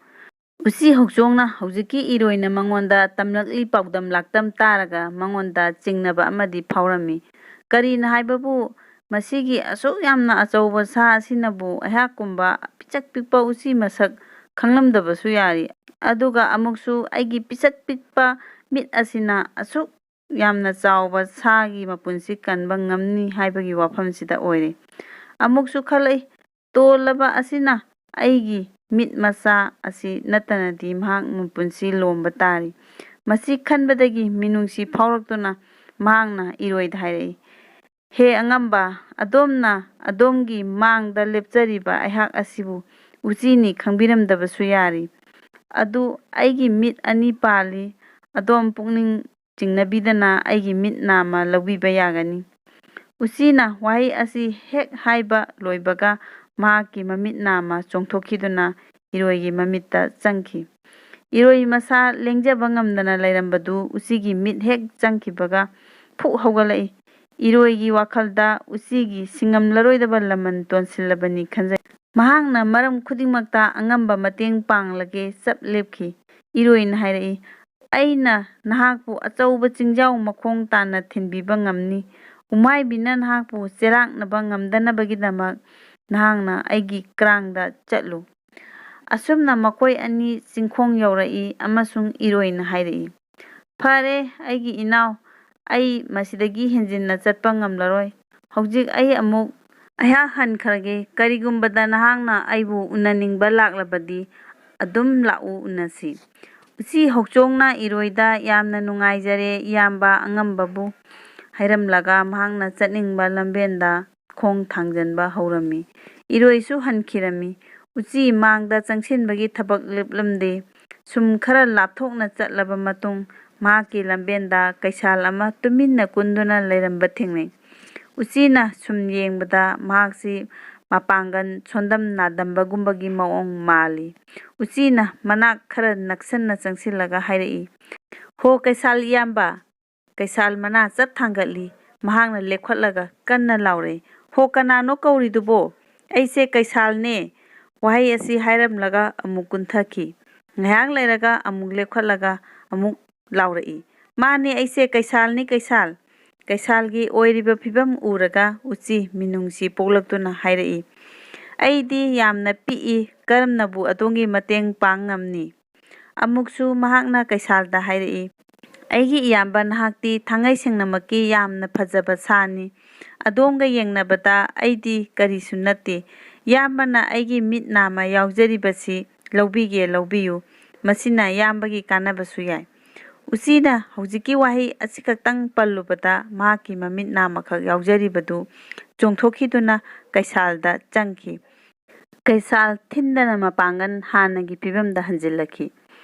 ꯎꯆꯤ ꯍꯧꯆꯣꯡꯅ ꯍꯧꯖꯤꯛꯀꯤ ꯏꯔꯣꯏꯅ ꯃꯉꯣꯟꯗ ꯇꯝꯂꯛꯂꯤ ꯄꯥꯎꯗꯝ ꯂꯥꯛꯇꯝ ꯇꯥꯔꯒ ꯃꯉꯣꯟꯗ ꯆꯤꯡꯅꯕ ꯑꯃꯗꯤ ꯐꯥꯎꯔꯝꯃꯤ꯫ ꯀꯔꯤꯅ ꯍꯥꯏꯕꯕꯨ, ꯃꯁꯤꯒꯤ ꯑꯁꯨꯛ ꯌꯥꯝꯅ ꯑꯆꯧꯕ ꯁꯥ ꯑꯁꯤꯅꯕꯨ ꯑꯩꯍꯥꯛꯀꯨꯝꯕ ꯄꯤꯁꯛ ꯄꯤꯛꯄ ꯎꯆꯤ ꯃꯁꯛ ꯈꯪꯂꯝꯗꯕꯁꯨ ꯌꯥꯔꯤ꯫ ꯑꯗꯨꯒ ꯑꯃꯨꯛꯁꯨ ꯑꯩꯒꯤ ꯄꯤꯁꯛ ꯄꯤꯛꯄ ꯃꯤꯠ ꯑꯁꯤꯅ ꯑꯁꯨꯛ ꯌꯥꯝꯅ ꯆꯥꯎꯕ ꯁꯥꯒꯤ ꯃꯄꯨꯟꯁꯤ ꯀꯟꯕ ꯉꯝꯅꯤ ꯍꯥꯏꯕꯒꯤ ꯋꯥꯐꯝꯁꯤꯗ ꯑꯣꯏꯔꯦ꯫ ꯑꯃꯨꯛꯁꯨ ꯈꯜꯂꯛꯏ, ꯇꯣꯜꯂꯕ ꯑꯁꯤꯅ ꯑꯩꯒꯤ ꯃꯤꯠ ꯃꯆꯥ ꯑꯁꯤ ꯅꯠꯇꯅꯗꯤ ꯃꯍꯥꯛ ꯃꯄꯨꯟꯁꯤ ꯂꯣꯝꯕ ꯇꯥꯔꯤ꯫ ꯃꯁꯤ ꯈꯟꯕꯗꯒꯤ ꯃꯤꯅꯨꯡꯁꯤ ꯐꯥꯎꯔꯛꯇꯨꯅ ꯃꯍꯥꯛꯅ ꯏꯔꯣꯏꯗ ꯍꯥꯏꯔꯛꯏ, "ꯍꯦ ꯑꯉꯝꯕ, ꯑꯗꯣꯝꯅ ꯑꯗꯣꯝꯒꯤ ꯃꯥꯡꯗ ꯂꯦꯞꯆꯔꯤꯕ ꯑꯩꯍꯥꯛ ꯑꯁꯤꯕꯨ ꯎꯆꯤꯅꯤ ꯈꯪꯕꯤꯔꯝꯗꯕꯁꯨ ꯌꯥꯔꯤ꯫ ꯑꯗꯨ ꯑꯩꯒꯤ ꯃꯤꯠ ꯑꯅꯤ ꯄꯥꯜꯂꯤ꯫ ꯑꯗꯣꯝ ꯄꯨꯛꯅꯤꯡ ꯆꯤꯡꯅꯕꯤꯗꯅ ꯑꯩꯒꯤ ꯃꯤꯠ ꯅꯥꯝꯃ ꯂꯧꯕꯤꯕ ꯌꯥꯒꯅꯤ꯫" ꯎꯆꯤꯅ ꯋꯥꯍꯩ ꯑꯁꯤ ꯍꯦꯛ ꯍꯥꯏꯕ ꯂꯣꯏꯕꯒ ꯃꯍꯥꯛꯀꯤ ꯃꯃꯤꯠ ꯅꯥꯝꯃ ꯆꯣꯡꯊꯣꯛꯈꯤꯗꯨꯅ ꯏꯔꯣꯏꯒꯤ ꯃꯃꯤꯠꯇ ꯆꯪꯈꯤ꯫ ꯏꯔꯣꯏ ꯃꯁꯥ ꯂꯦꯡꯖꯕ ꯉꯝꯗꯅ ꯂꯩꯔꯝꯕꯗꯨ ꯎꯆꯤꯒꯤ ꯃꯤꯠ ꯍꯦꯛ ꯆꯪꯈꯤꯕꯒ ꯐꯨꯛ ꯍꯧꯒꯠꯂꯛꯏ꯫ ꯏꯔꯣꯏꯒꯤ ꯋꯥꯈꯜꯗ ꯎꯆꯤꯒꯤ ꯁꯤꯡꯉꯝꯂꯔꯣꯏꯗꯕ ꯂꯃꯟ ꯇꯣꯟꯁꯤꯜꯂꯕꯅꯤ ꯈꯟꯖꯩ꯫ ꯃꯍꯥꯛꯅ ꯃꯔꯝ ꯈꯨꯗꯤꯡꯃꯛꯇ ꯑꯉꯝꯕ ꯃꯇꯦꯡ ꯄꯥꯡꯂꯒꯦ ꯆꯞ ꯂꯦꯞꯈꯤ꯫ ꯏꯔꯣꯏꯅ ꯍꯥꯏꯔꯛꯏ, "ꯑꯩꯅ ꯅꯍꯥꯛꯄꯨ ꯑꯆꯧꯕ ꯆꯤꯡꯖꯥꯎ ꯃꯈꯣꯡ ꯇꯥꯅ ꯊꯤꯟꯕꯤꯕ ꯉꯝꯅꯤ꯫ ꯎꯃꯥꯏꯕꯤꯅ ꯅꯍꯥꯛꯄꯨ ꯆꯦꯔꯥꯛꯅꯕ ꯉꯝꯗꯅꯕꯒꯤꯗꯃꯛ ꯅꯍꯥꯛꯅ ꯑꯩꯒꯤ ꯀ꯭ꯔꯥꯡꯗ ꯆꯠꯂꯨ꯫" ꯑꯁꯨꯝꯅ ꯃꯈꯣꯏ ꯑꯅꯤ ꯆꯤꯡꯈꯣꯡ ꯌꯧꯔꯛꯏ ꯑꯃꯁꯨꯡ ꯏꯔꯣꯏꯅ ꯍꯥꯏꯔꯛꯏ, "ꯐꯔꯦ, ꯑꯩꯒꯤ ꯏꯅꯥꯎ, ꯑꯩ ꯃꯁꯤꯗꯒꯤ ꯍꯦꯟꯖꯤꯟꯅ ꯆꯠꯄ ꯉꯝꯂꯔꯣꯏ꯫ ꯍꯧꯖꯤꯛ ꯑꯩ ꯑꯃꯨꯛ ꯑꯩꯍꯥꯛ ꯍꯟꯈ꯭ꯔꯒꯦ꯫ ꯀꯔꯤꯒꯨꯝꯕꯗ ꯅꯍꯥꯛꯅ ꯑꯩꯕꯨ ꯎꯅꯅꯤꯡꯕ ꯂꯥꯛꯂꯕꯗꯤ ꯑꯗꯨꯝ ꯂꯥꯛꯎ, ꯎꯅꯁꯤ꯫" ꯎꯆꯤ ꯍꯧꯆꯣꯡꯅ ꯏꯔꯣꯏꯗ, "ꯌꯥꯝꯅ ꯅꯨꯡꯉꯥꯏꯖꯔꯦ, ꯏꯌꯥꯝꯕ ꯑꯉꯝꯕꯕꯨ" ꯍꯥꯏꯔꯝꯂꯒ ꯃꯍꯥꯛꯅ ꯆꯠꯅꯤꯡꯕ ꯂꯝꯕꯦꯟꯗ ꯈꯣꯡ ꯊꯥꯡꯖꯟꯕ ꯍꯧꯔꯝꯃꯤ꯫ ꯏꯔꯣꯏꯁꯨ ꯍꯟꯈꯤꯔꯝꯃꯤ꯫ ꯎꯆꯤ ꯃꯥꯡꯗ ꯆꯪꯁꯤꯟꯕꯒꯤ ꯊꯕꯛ ꯂꯦꯞꯂꯝꯗꯦ꯫ ꯁꯨꯝ ꯈꯔ ꯂꯥꯞꯊꯣꯛꯅ ꯆꯠꯂꯕ ꯃꯇꯨꯡ, ꯃꯍꯥꯛꯀꯤ ꯂꯝꯕꯦꯟꯗ ꯀꯩꯁꯥꯜ ꯑꯃ ꯇꯨꯃꯤꯟꯅ ꯀꯨꯟꯗꯨꯅ ꯂꯩꯔꯝꯕ ꯊꯦꯡꯅꯩ꯫ ꯎꯆꯤꯅ ꯁꯨꯝ ꯌꯦꯡꯕꯗ ꯃꯍꯥꯛꯁꯤ ꯃꯄꯥꯡꯒꯜ ꯁꯣꯟꯗꯝ ꯅꯥꯗꯝꯕꯒꯨꯝꯕꯒꯤ ꯃꯑꯣꯡ ꯃꯥꯜꯂꯤ꯫ ꯎꯆꯤꯅ ꯃꯅꯥꯛ ꯈꯔ ꯅꯛꯁꯟꯅ ꯆꯪꯁꯤꯜꯂꯒ ꯍꯥꯏꯔꯛꯏ, "ꯍꯣ ꯀꯩꯁꯥꯜ ꯏꯌꯥꯝꯕ!" ꯀꯩꯁꯥꯜ ꯃꯅꯥ ꯆꯠ ꯊꯥꯡꯒꯠꯂꯤ꯫ ꯃꯍꯥꯛꯅ ꯂꯦꯞꯈꯠꯂꯒ ꯀꯟꯅ ꯂꯥꯎꯔꯛꯏ, "ꯍꯣ, ꯀꯅꯥꯅꯣ ꯀꯧꯔꯤꯗꯨꯕꯣ?" "ꯑꯩꯁꯦ ꯀꯩꯁꯥꯜꯅꯦ꯫" ꯋꯥꯍꯩ ꯑꯁꯤ ꯍꯥꯏꯔꯝꯂꯒ ꯑꯃꯨꯛ ꯀꯨꯟꯊꯈꯤ꯫ ꯉꯥꯏꯍꯥꯛ ꯂꯩꯔꯒ ꯑꯃꯨꯛ ꯂꯦꯞꯈꯠꯂꯒ ꯑꯃꯨꯛ ꯂꯥꯎꯔꯛꯏ, "ꯃꯥꯅꯦ, ꯑꯩꯁꯦ ꯀꯩꯁꯥꯜꯅꯤ, ꯀꯩꯁꯥꯜ!" ꯀꯩꯁꯥꯜꯒꯤ ꯑꯣꯏꯔꯤꯕ ꯐꯤꯕꯝ ꯎꯔꯒ ꯎꯆꯤ ꯃꯤꯅꯨꯡꯁꯤ ꯄꯣꯛꯂꯛꯇꯨꯅ ꯍꯥꯏꯔꯛꯏ, "ꯑꯩꯗꯤ ꯌꯥꯝꯅ ꯄꯤꯛꯏ, ꯀꯔꯝꯅꯕꯨ ꯑꯗꯣꯝꯒꯤ ꯃꯇꯦꯡ ꯄꯥꯡ ꯉꯝꯅꯤ?" ꯑꯃꯨꯛꯁꯨ ꯃꯍꯥꯛꯅ ꯀꯩꯁꯥꯜꯗ ꯍꯥꯏꯔꯛꯏ, "ꯑꯩꯒꯤ ꯏꯌꯥꯝꯕ, ꯅꯍꯥꯛꯇꯤ ꯊꯥꯡꯉꯩ ꯁꯦꯡꯅꯃꯛꯀꯤ ꯌꯥꯝꯅ ꯐꯖꯕ ꯁꯥꯅꯤ꯫ ꯑꯗꯣꯝꯒ ꯌꯦꯡꯅꯕꯗ ꯑꯩꯗꯤ ꯀꯔꯤꯁꯨ ꯅꯠꯇꯦ꯫ ꯏꯌꯥꯝꯕꯅ ꯑꯩꯒꯤ ꯃꯤꯠ ꯅꯥꯝꯃ ꯌꯥꯎꯖꯔꯤꯕꯁꯤ ꯂꯧꯕꯤꯒꯦ, ꯂꯧꯕꯤꯌꯨ꯫ ꯃꯁꯤꯅ ꯏꯌꯥꯝꯕꯒꯤ ꯀꯥꯟꯅꯕꯁꯨ ꯌꯥꯏ꯫" ꯎꯆꯤꯅ ꯍꯧꯖꯤꯛꯀꯤ ꯋꯥꯍꯩ ꯑꯁꯤꯈꯛꯇꯪ ꯄꯜꯂꯨꯕꯗ ꯃꯍꯥꯛꯀꯤ ꯃꯃꯤꯠ ꯅꯥꯝꯃꯈꯛ ꯌꯥꯎꯖꯔꯤꯕꯗꯨ ꯆꯣꯡꯊꯣꯛꯈꯤꯗꯨꯅ ꯀꯩꯁꯥꯜꯗ ꯆꯪꯈꯤ꯫ ꯀꯩꯁꯥꯜ ꯊꯤꯟꯗꯅ ꯃꯄꯥꯡꯒꯜ ꯍꯥꯟꯅꯒꯤ ꯐꯤꯕꯝꯗ ꯍꯟꯖꯤꯜꯂꯛꯈꯤ꯫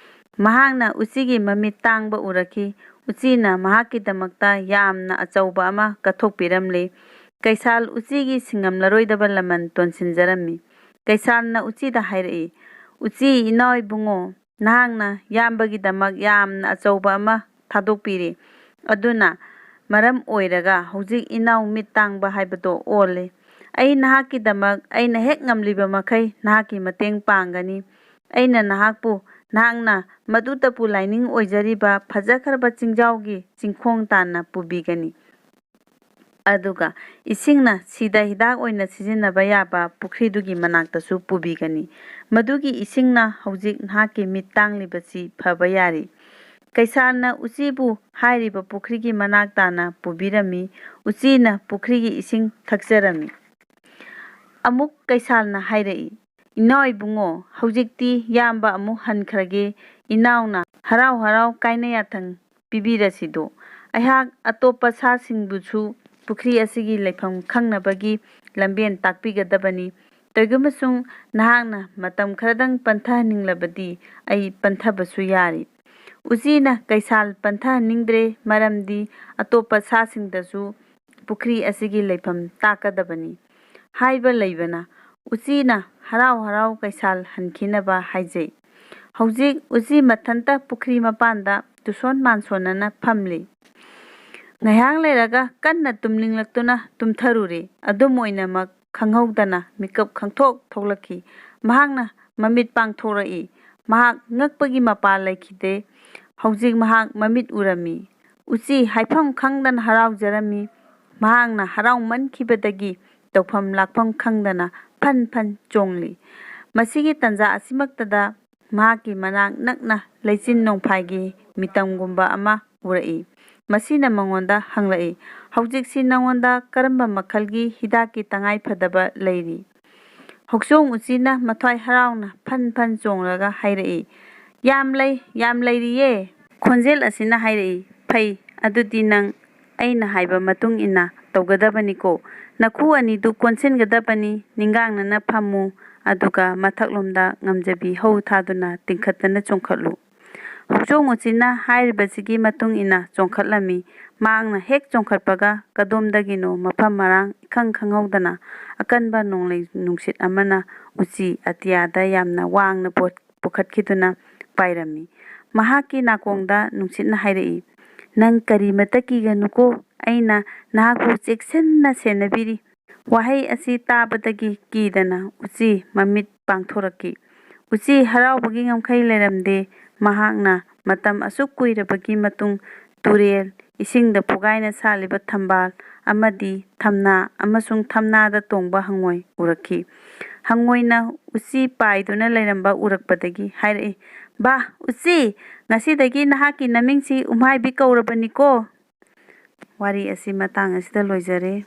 ꯃꯍꯥꯛꯅ ꯎꯆꯤꯒꯤ ꯃꯃꯤꯠ ꯇꯥꯡꯕ ꯎꯔꯛꯈꯤ꯫ ꯎꯆꯤꯅ ꯃꯍꯥꯛꯀꯤꯗꯃꯛꯇ ꯌꯥꯝꯅ ꯑꯆꯧꯕ ꯑꯃ ꯀꯠꯊꯣꯛꯄꯤꯔꯝꯂꯤ꯫ ꯀꯩꯁꯥꯜ ꯎꯆꯤꯒꯤ ꯁꯤꯡꯉꯝꯂꯔꯣꯏꯗꯕ ꯂꯃꯟ ꯇꯣꯟꯁꯤꯟꯖꯔꯝꯃꯤ꯫ ꯀꯩꯁꯥꯜꯅ ꯎꯆꯤꯗ ꯍꯥꯏꯔꯛꯏ, "ꯎꯆꯤ ꯏꯅꯥꯎ ꯏꯕꯨꯡꯉꯣ, ꯅꯍꯥꯛꯅ ꯏꯌꯥꯝꯕꯒꯤꯗꯃꯛ ꯌꯥꯝꯅ ꯑꯆꯧꯕ ꯑꯃ ꯊꯥꯗꯣꯛꯄꯤꯔꯤ꯫ ꯑꯗꯨꯅ ꯃꯔꯝ ꯑꯣꯏꯔꯒ ꯍꯧꯖꯤꯛ ꯏꯅꯥꯎ ꯃꯤꯠ ꯇꯥꯡꯕ ꯍꯥꯏꯕꯗꯣ ꯑꯣꯜꯂꯦ꯫ ꯑꯩ ꯅꯍꯥꯛꯀꯤꯗꯃꯛ ꯑꯩꯅ ꯍꯦꯛ ꯉꯝꯂꯤꯕ ꯃꯈꯩ ꯅꯍꯥꯛꯀꯤ ꯃꯇꯦꯡ ꯄꯥꯡꯒꯅꯤ꯫ ꯑꯩꯅ ꯅꯍꯥꯛꯄꯨ, ꯅꯍꯥꯛꯅ ꯃꯗꯨꯇꯕꯨ ꯂꯥꯏꯅꯤꯡ ꯑꯣꯏꯖꯔꯤꯕ ꯐꯖꯈ꯭ꯔꯕ ꯆꯤꯡꯖꯥꯎꯒꯤ ꯆꯤꯡꯈꯣꯡ ꯇꯥꯟꯅ ꯄꯨꯕꯤꯒꯅꯤ꯫ ꯑꯗꯨꯒ ꯏꯁꯤꯡꯅ ꯁꯤꯗ ꯍꯤꯗꯥꯛ ꯑꯣꯏꯅ ꯁꯤꯖꯤꯟꯅꯕ ꯌꯥꯕ ꯄꯨꯈ꯭ꯔꯤꯗꯨꯒꯤ ꯃꯅꯥꯛꯇꯁꯨ ꯄꯨꯕꯤꯒꯅꯤ꯫ ꯃꯗꯨꯒꯤ ꯏꯁꯤꯡꯅ ꯍꯧꯖꯤꯛ ꯅꯍꯥꯛꯀꯤ ꯃꯤꯠ ꯇꯥꯡꯂꯤꯕꯁꯤ ꯐꯕ ꯌꯥꯔꯤ꯫ ꯀꯩꯁꯥꯜꯅ ꯎꯆꯤꯕꯨ ꯍꯥꯏꯔꯤꯕ ꯄꯨꯈ꯭ꯔꯤꯒꯤ ꯃꯅꯥꯛ ꯇꯥꯅ ꯄꯨꯕꯤꯔꯝꯃꯤ꯫ ꯎꯆꯤꯅ ꯄꯨꯈ꯭ꯔꯤꯒꯤ ꯏꯁꯤꯡ ꯊꯛꯆꯔꯝꯃꯤ꯫ ꯑꯃꯨꯛ ꯀꯩꯁꯥꯜꯅ ꯍꯥꯏꯔꯛꯏ, "ꯏꯅꯥꯎ ꯏꯕꯨꯡꯉꯣ, ꯍꯧꯖꯤꯛꯇꯤ ꯏꯌꯥꯝꯕ ꯑꯃꯨꯛ ꯍꯟꯈ꯭ꯔꯒꯦ꯫ ꯏꯅꯥꯎꯅ ꯍꯔꯥꯎ ꯍꯔꯥꯎ ꯀꯥꯏꯅ ꯌꯥꯊꯪ ꯄꯤꯕꯤꯔꯁꯤꯗꯣ꯫ ꯑꯩꯍꯥꯛ ꯑꯇꯣꯞꯄ ꯁꯥꯁꯤꯡꯕꯨꯁꯨ ꯄꯨꯈ꯭ꯔꯤ ꯑꯁꯤꯒꯤ ꯂꯩꯐꯝ ꯈꯪꯅꯕꯒꯤ ꯂꯝꯕꯦꯟ ꯇꯥꯛꯄꯤꯒꯗꯕꯅꯤ꯫ ꯀꯩꯒꯨꯝꯕꯁꯨꯡ ꯅꯍꯥꯛꯅ ꯃꯇꯝ ꯈꯔꯗꯪ ꯄꯟꯊꯍꯟꯅꯤꯡꯂꯕꯗꯤ ꯑꯩ ꯄꯟꯊꯕꯁꯨ ꯌꯥꯔꯤ꯫" ꯎꯆꯤꯅ ꯀꯩꯁꯥꯜ ꯄꯟꯊꯍꯟꯅꯤꯡꯗ꯭ꯔꯦ, ꯃꯔꯝꯗꯤ ꯑꯇꯣꯞꯄ ꯁꯥꯁꯤꯡꯗꯁꯨ ꯄꯨꯈ꯭ꯔꯤ ꯑꯁꯤꯒꯤ ꯂꯩꯐꯝ ꯇꯥꯛꯀꯗꯕꯅꯤ꯫ ꯍꯥꯏꯕ ꯂꯩꯕꯅ ꯎꯆꯤꯅ ꯍꯔꯥꯎ ꯍꯔꯥꯎ ꯀꯩꯁꯥꯜ ꯍꯟꯈꯤꯅꯕ ꯍꯥꯏꯖꯩ꯫ ꯍꯧꯖꯤꯛ ꯎꯆꯤ ꯃꯊꯟꯇ ꯄꯨꯈ꯭ꯔꯤ ꯃꯄꯥꯟꯗ ꯇꯨꯁꯣꯟ ꯃꯥꯟꯁꯣꯟꯅꯅ ꯐꯝꯂꯤ꯫ ꯉꯥꯏꯍꯥꯛ ꯂꯩꯔꯒ ꯀꯟꯅ ꯇꯨꯝꯅꯤꯡꯂꯛꯇꯨꯅ ꯇꯨꯝꯊꯔꯨꯔꯦ꯫ ꯑꯗꯨꯝ ꯑꯣꯏꯅꯃꯛ ꯈꯪꯍꯧꯗꯅ ꯃꯤꯀꯞ ꯈꯪꯊꯣꯛ ꯊꯣꯛꯂꯛꯈꯤ꯫ ꯃꯍꯥꯛꯅ ꯃꯃꯤꯠ ꯄꯥꯡꯊꯣꯔꯛꯏ꯫ ꯃꯍꯥꯛ ꯉꯛꯄꯒꯤ ꯃꯄꯥ ꯂꯩꯈꯤꯗꯦ꯫ ꯍꯧꯖꯤꯛ ꯃꯍꯥꯛ ꯃꯃꯤꯠ ꯎꯔꯝꯃꯤ꯫ ꯎꯆꯤ ꯍꯥꯏꯐꯝ ꯈꯪꯗꯅ ꯍꯔꯥꯎꯖꯔꯝꯃꯤ꯫ ꯃꯍꯥꯛꯅ ꯍꯔꯥꯎꯃꯟꯈꯤꯕꯗꯒꯤ ꯇꯧꯐꯝ ꯂꯥꯛꯐꯝ ꯈꯪꯗꯅ ꯐꯟ ꯐꯟ ꯆꯣꯡꯂꯤ꯫ ꯃꯁꯤꯒꯤ ꯇꯟꯖꯥ ꯑꯁꯤꯃꯛꯇꯗ ꯃꯍꯥꯛꯀꯤ ꯃꯅꯥꯛ ꯅꯛꯅ ꯂꯩꯆꯤꯟ ꯅꯣꯡꯐꯥꯏꯒꯤ ꯃꯤꯇꯝꯒꯨꯝꯕ ꯑꯃ ꯎꯔꯛꯏ꯫ ꯃꯁꯤꯅ ꯃꯉꯣꯟꯗ ꯍꯪꯂꯛꯏ, "ꯍꯧꯖꯤꯛꯁꯤ ꯅꯉꯣꯟꯗ ꯀꯔꯝꯕ ꯃꯈꯜꯒꯤ ꯍꯤꯗꯥꯛꯀꯤ ꯇꯉꯥꯏ ꯐꯗꯕ ꯂꯩꯔꯤ?" ꯍꯧꯆꯣꯡ ꯎꯆꯤꯅ ꯃꯊ꯭ꯋꯥꯏ ꯍꯔꯥꯎꯅ ꯐꯟ ꯐꯟ ꯆꯣꯡꯂꯒ ꯍꯥꯏꯔꯛꯏ, "ꯌꯥꯝ ꯂꯩ, ꯌꯥꯝ ꯂꯩꯔꯤꯌꯦ!" ꯈꯣꯟꯖꯦꯜ ꯑꯁꯤꯅ ꯍꯥꯏꯔꯛꯏ, "ꯐꯩ, ꯑꯗꯨꯗꯤ ꯅꯪ ꯑꯩꯅ ꯍꯥꯏꯕ ꯃꯇꯨꯡ ꯏꯟꯅ ꯇꯧꯒꯗꯕꯅꯤꯀꯣ꯫ ꯅꯈꯨ ꯑꯅꯤꯗꯨ ꯀꯣꯟꯁꯤꯟꯒꯗꯕꯅꯤ, ꯅꯤꯡꯒꯥꯡꯅꯅ ꯐꯝꯃꯨ, ꯑꯗꯨꯒ ꯃꯊꯛꯂꯣꯝꯗ ꯉꯝꯖꯕꯤ ꯍꯧ ꯊꯥꯗꯨꯅ ꯇꯤꯡꯈꯠꯇꯅ ꯆꯣꯡꯈꯠꯂꯨ꯫" ꯍꯧꯆꯣꯡ ꯎꯆꯤꯅ ꯍꯥꯏꯔꯤꯕꯁꯤꯒꯤ ꯃꯇꯨꯡ ꯏꯟꯅ ꯆꯣꯡꯈꯠꯂꯝꯃꯤ꯫ ꯃꯍꯥꯛꯅ ꯍꯦꯛ ꯆꯣꯡꯈꯠꯄꯒ ꯀꯗꯣꯝꯗꯒꯤꯅꯣ ꯃꯐꯝ ꯃꯔꯥꯡ ꯏꯈꯪ ꯈꯪꯍꯧꯗꯅ ꯑꯀꯟꯕ ꯅꯣꯡꯂꯩ ꯅꯨꯡꯁꯤꯠ ꯑꯃꯅ ꯎꯆꯤ ꯑꯇꯤꯌꯥꯗ ꯌꯥꯝꯅ ꯋꯥꯡꯅ ꯄꯣꯠ-, ꯄꯨꯈꯠꯈꯤꯗꯨꯅ ꯄꯥꯏꯔꯝꯃꯤ꯫ ꯃꯍꯥꯛꯀꯤ ꯅꯥꯀꯣꯡꯗ ꯅꯨꯡꯁꯤꯠꯅ ꯍꯥꯏꯔꯛꯏ, "ꯅꯪ ꯀꯔꯤꯃꯇ ꯀꯤꯒꯅꯨꯀꯣ, ꯑꯩꯅ ꯅꯍꯥꯛꯄꯨ ꯆꯦꯛꯁꯤꯟꯅ ꯁꯦꯟꯅꯕꯤꯔꯤ꯫" ꯋꯥꯍꯩ ꯑꯁꯤ ꯇꯥꯕꯗꯒꯤ ꯀꯤꯗꯅ ꯎꯆꯤ ꯃꯃꯤꯠ ꯄꯥꯡꯊꯣꯔꯛꯈꯤ꯫ ꯎꯆꯤ ꯍꯔꯥꯎꯕꯒꯤ ꯉꯝꯈꯩ ꯂꯩꯔꯝꯗꯦ꯫ ꯃꯍꯥꯛꯅ ꯃꯇꯝ ꯑꯁꯨꯛ ꯀꯨꯏꯔꯕꯒꯤ ꯃꯇꯨꯡ ꯇꯨꯔꯦꯜ, ꯏꯁꯤꯡꯗ ꯐꯨꯒꯥꯏꯅ ꯁꯥꯠꯂꯤꯕ ꯊꯝꯕꯥꯜ ꯑꯃꯗꯤ ꯊꯝꯅꯥ ꯑꯃꯁꯨꯡ ꯊꯝꯅꯥꯗ ꯇꯣꯡꯕ ꯍꯪꯉꯣꯏ ꯎꯔꯛꯈꯤ꯫ ꯍꯪꯉꯣꯏꯅ ꯎꯆꯤ ꯄꯥꯏꯗꯨꯅ ꯂꯩꯔꯝꯕ ꯎꯔꯛꯄꯗꯒꯤ ꯍꯥꯏꯔꯛꯏ, "ꯕꯥ, ꯎꯆꯤ, ꯉꯁꯤꯗꯒꯤ ꯅꯍꯥꯛꯀꯤ ꯅꯃꯤꯡꯁꯤ ꯎꯝꯍꯥꯏꯕꯤ ꯀꯧꯔꯕꯅꯤꯀꯣ"꯫ ꯋꯥꯔꯤ ꯑꯁꯤ ꯃꯇꯥꯡ ꯑꯁꯤꯗ ꯂꯣꯏꯖꯔꯦ꯫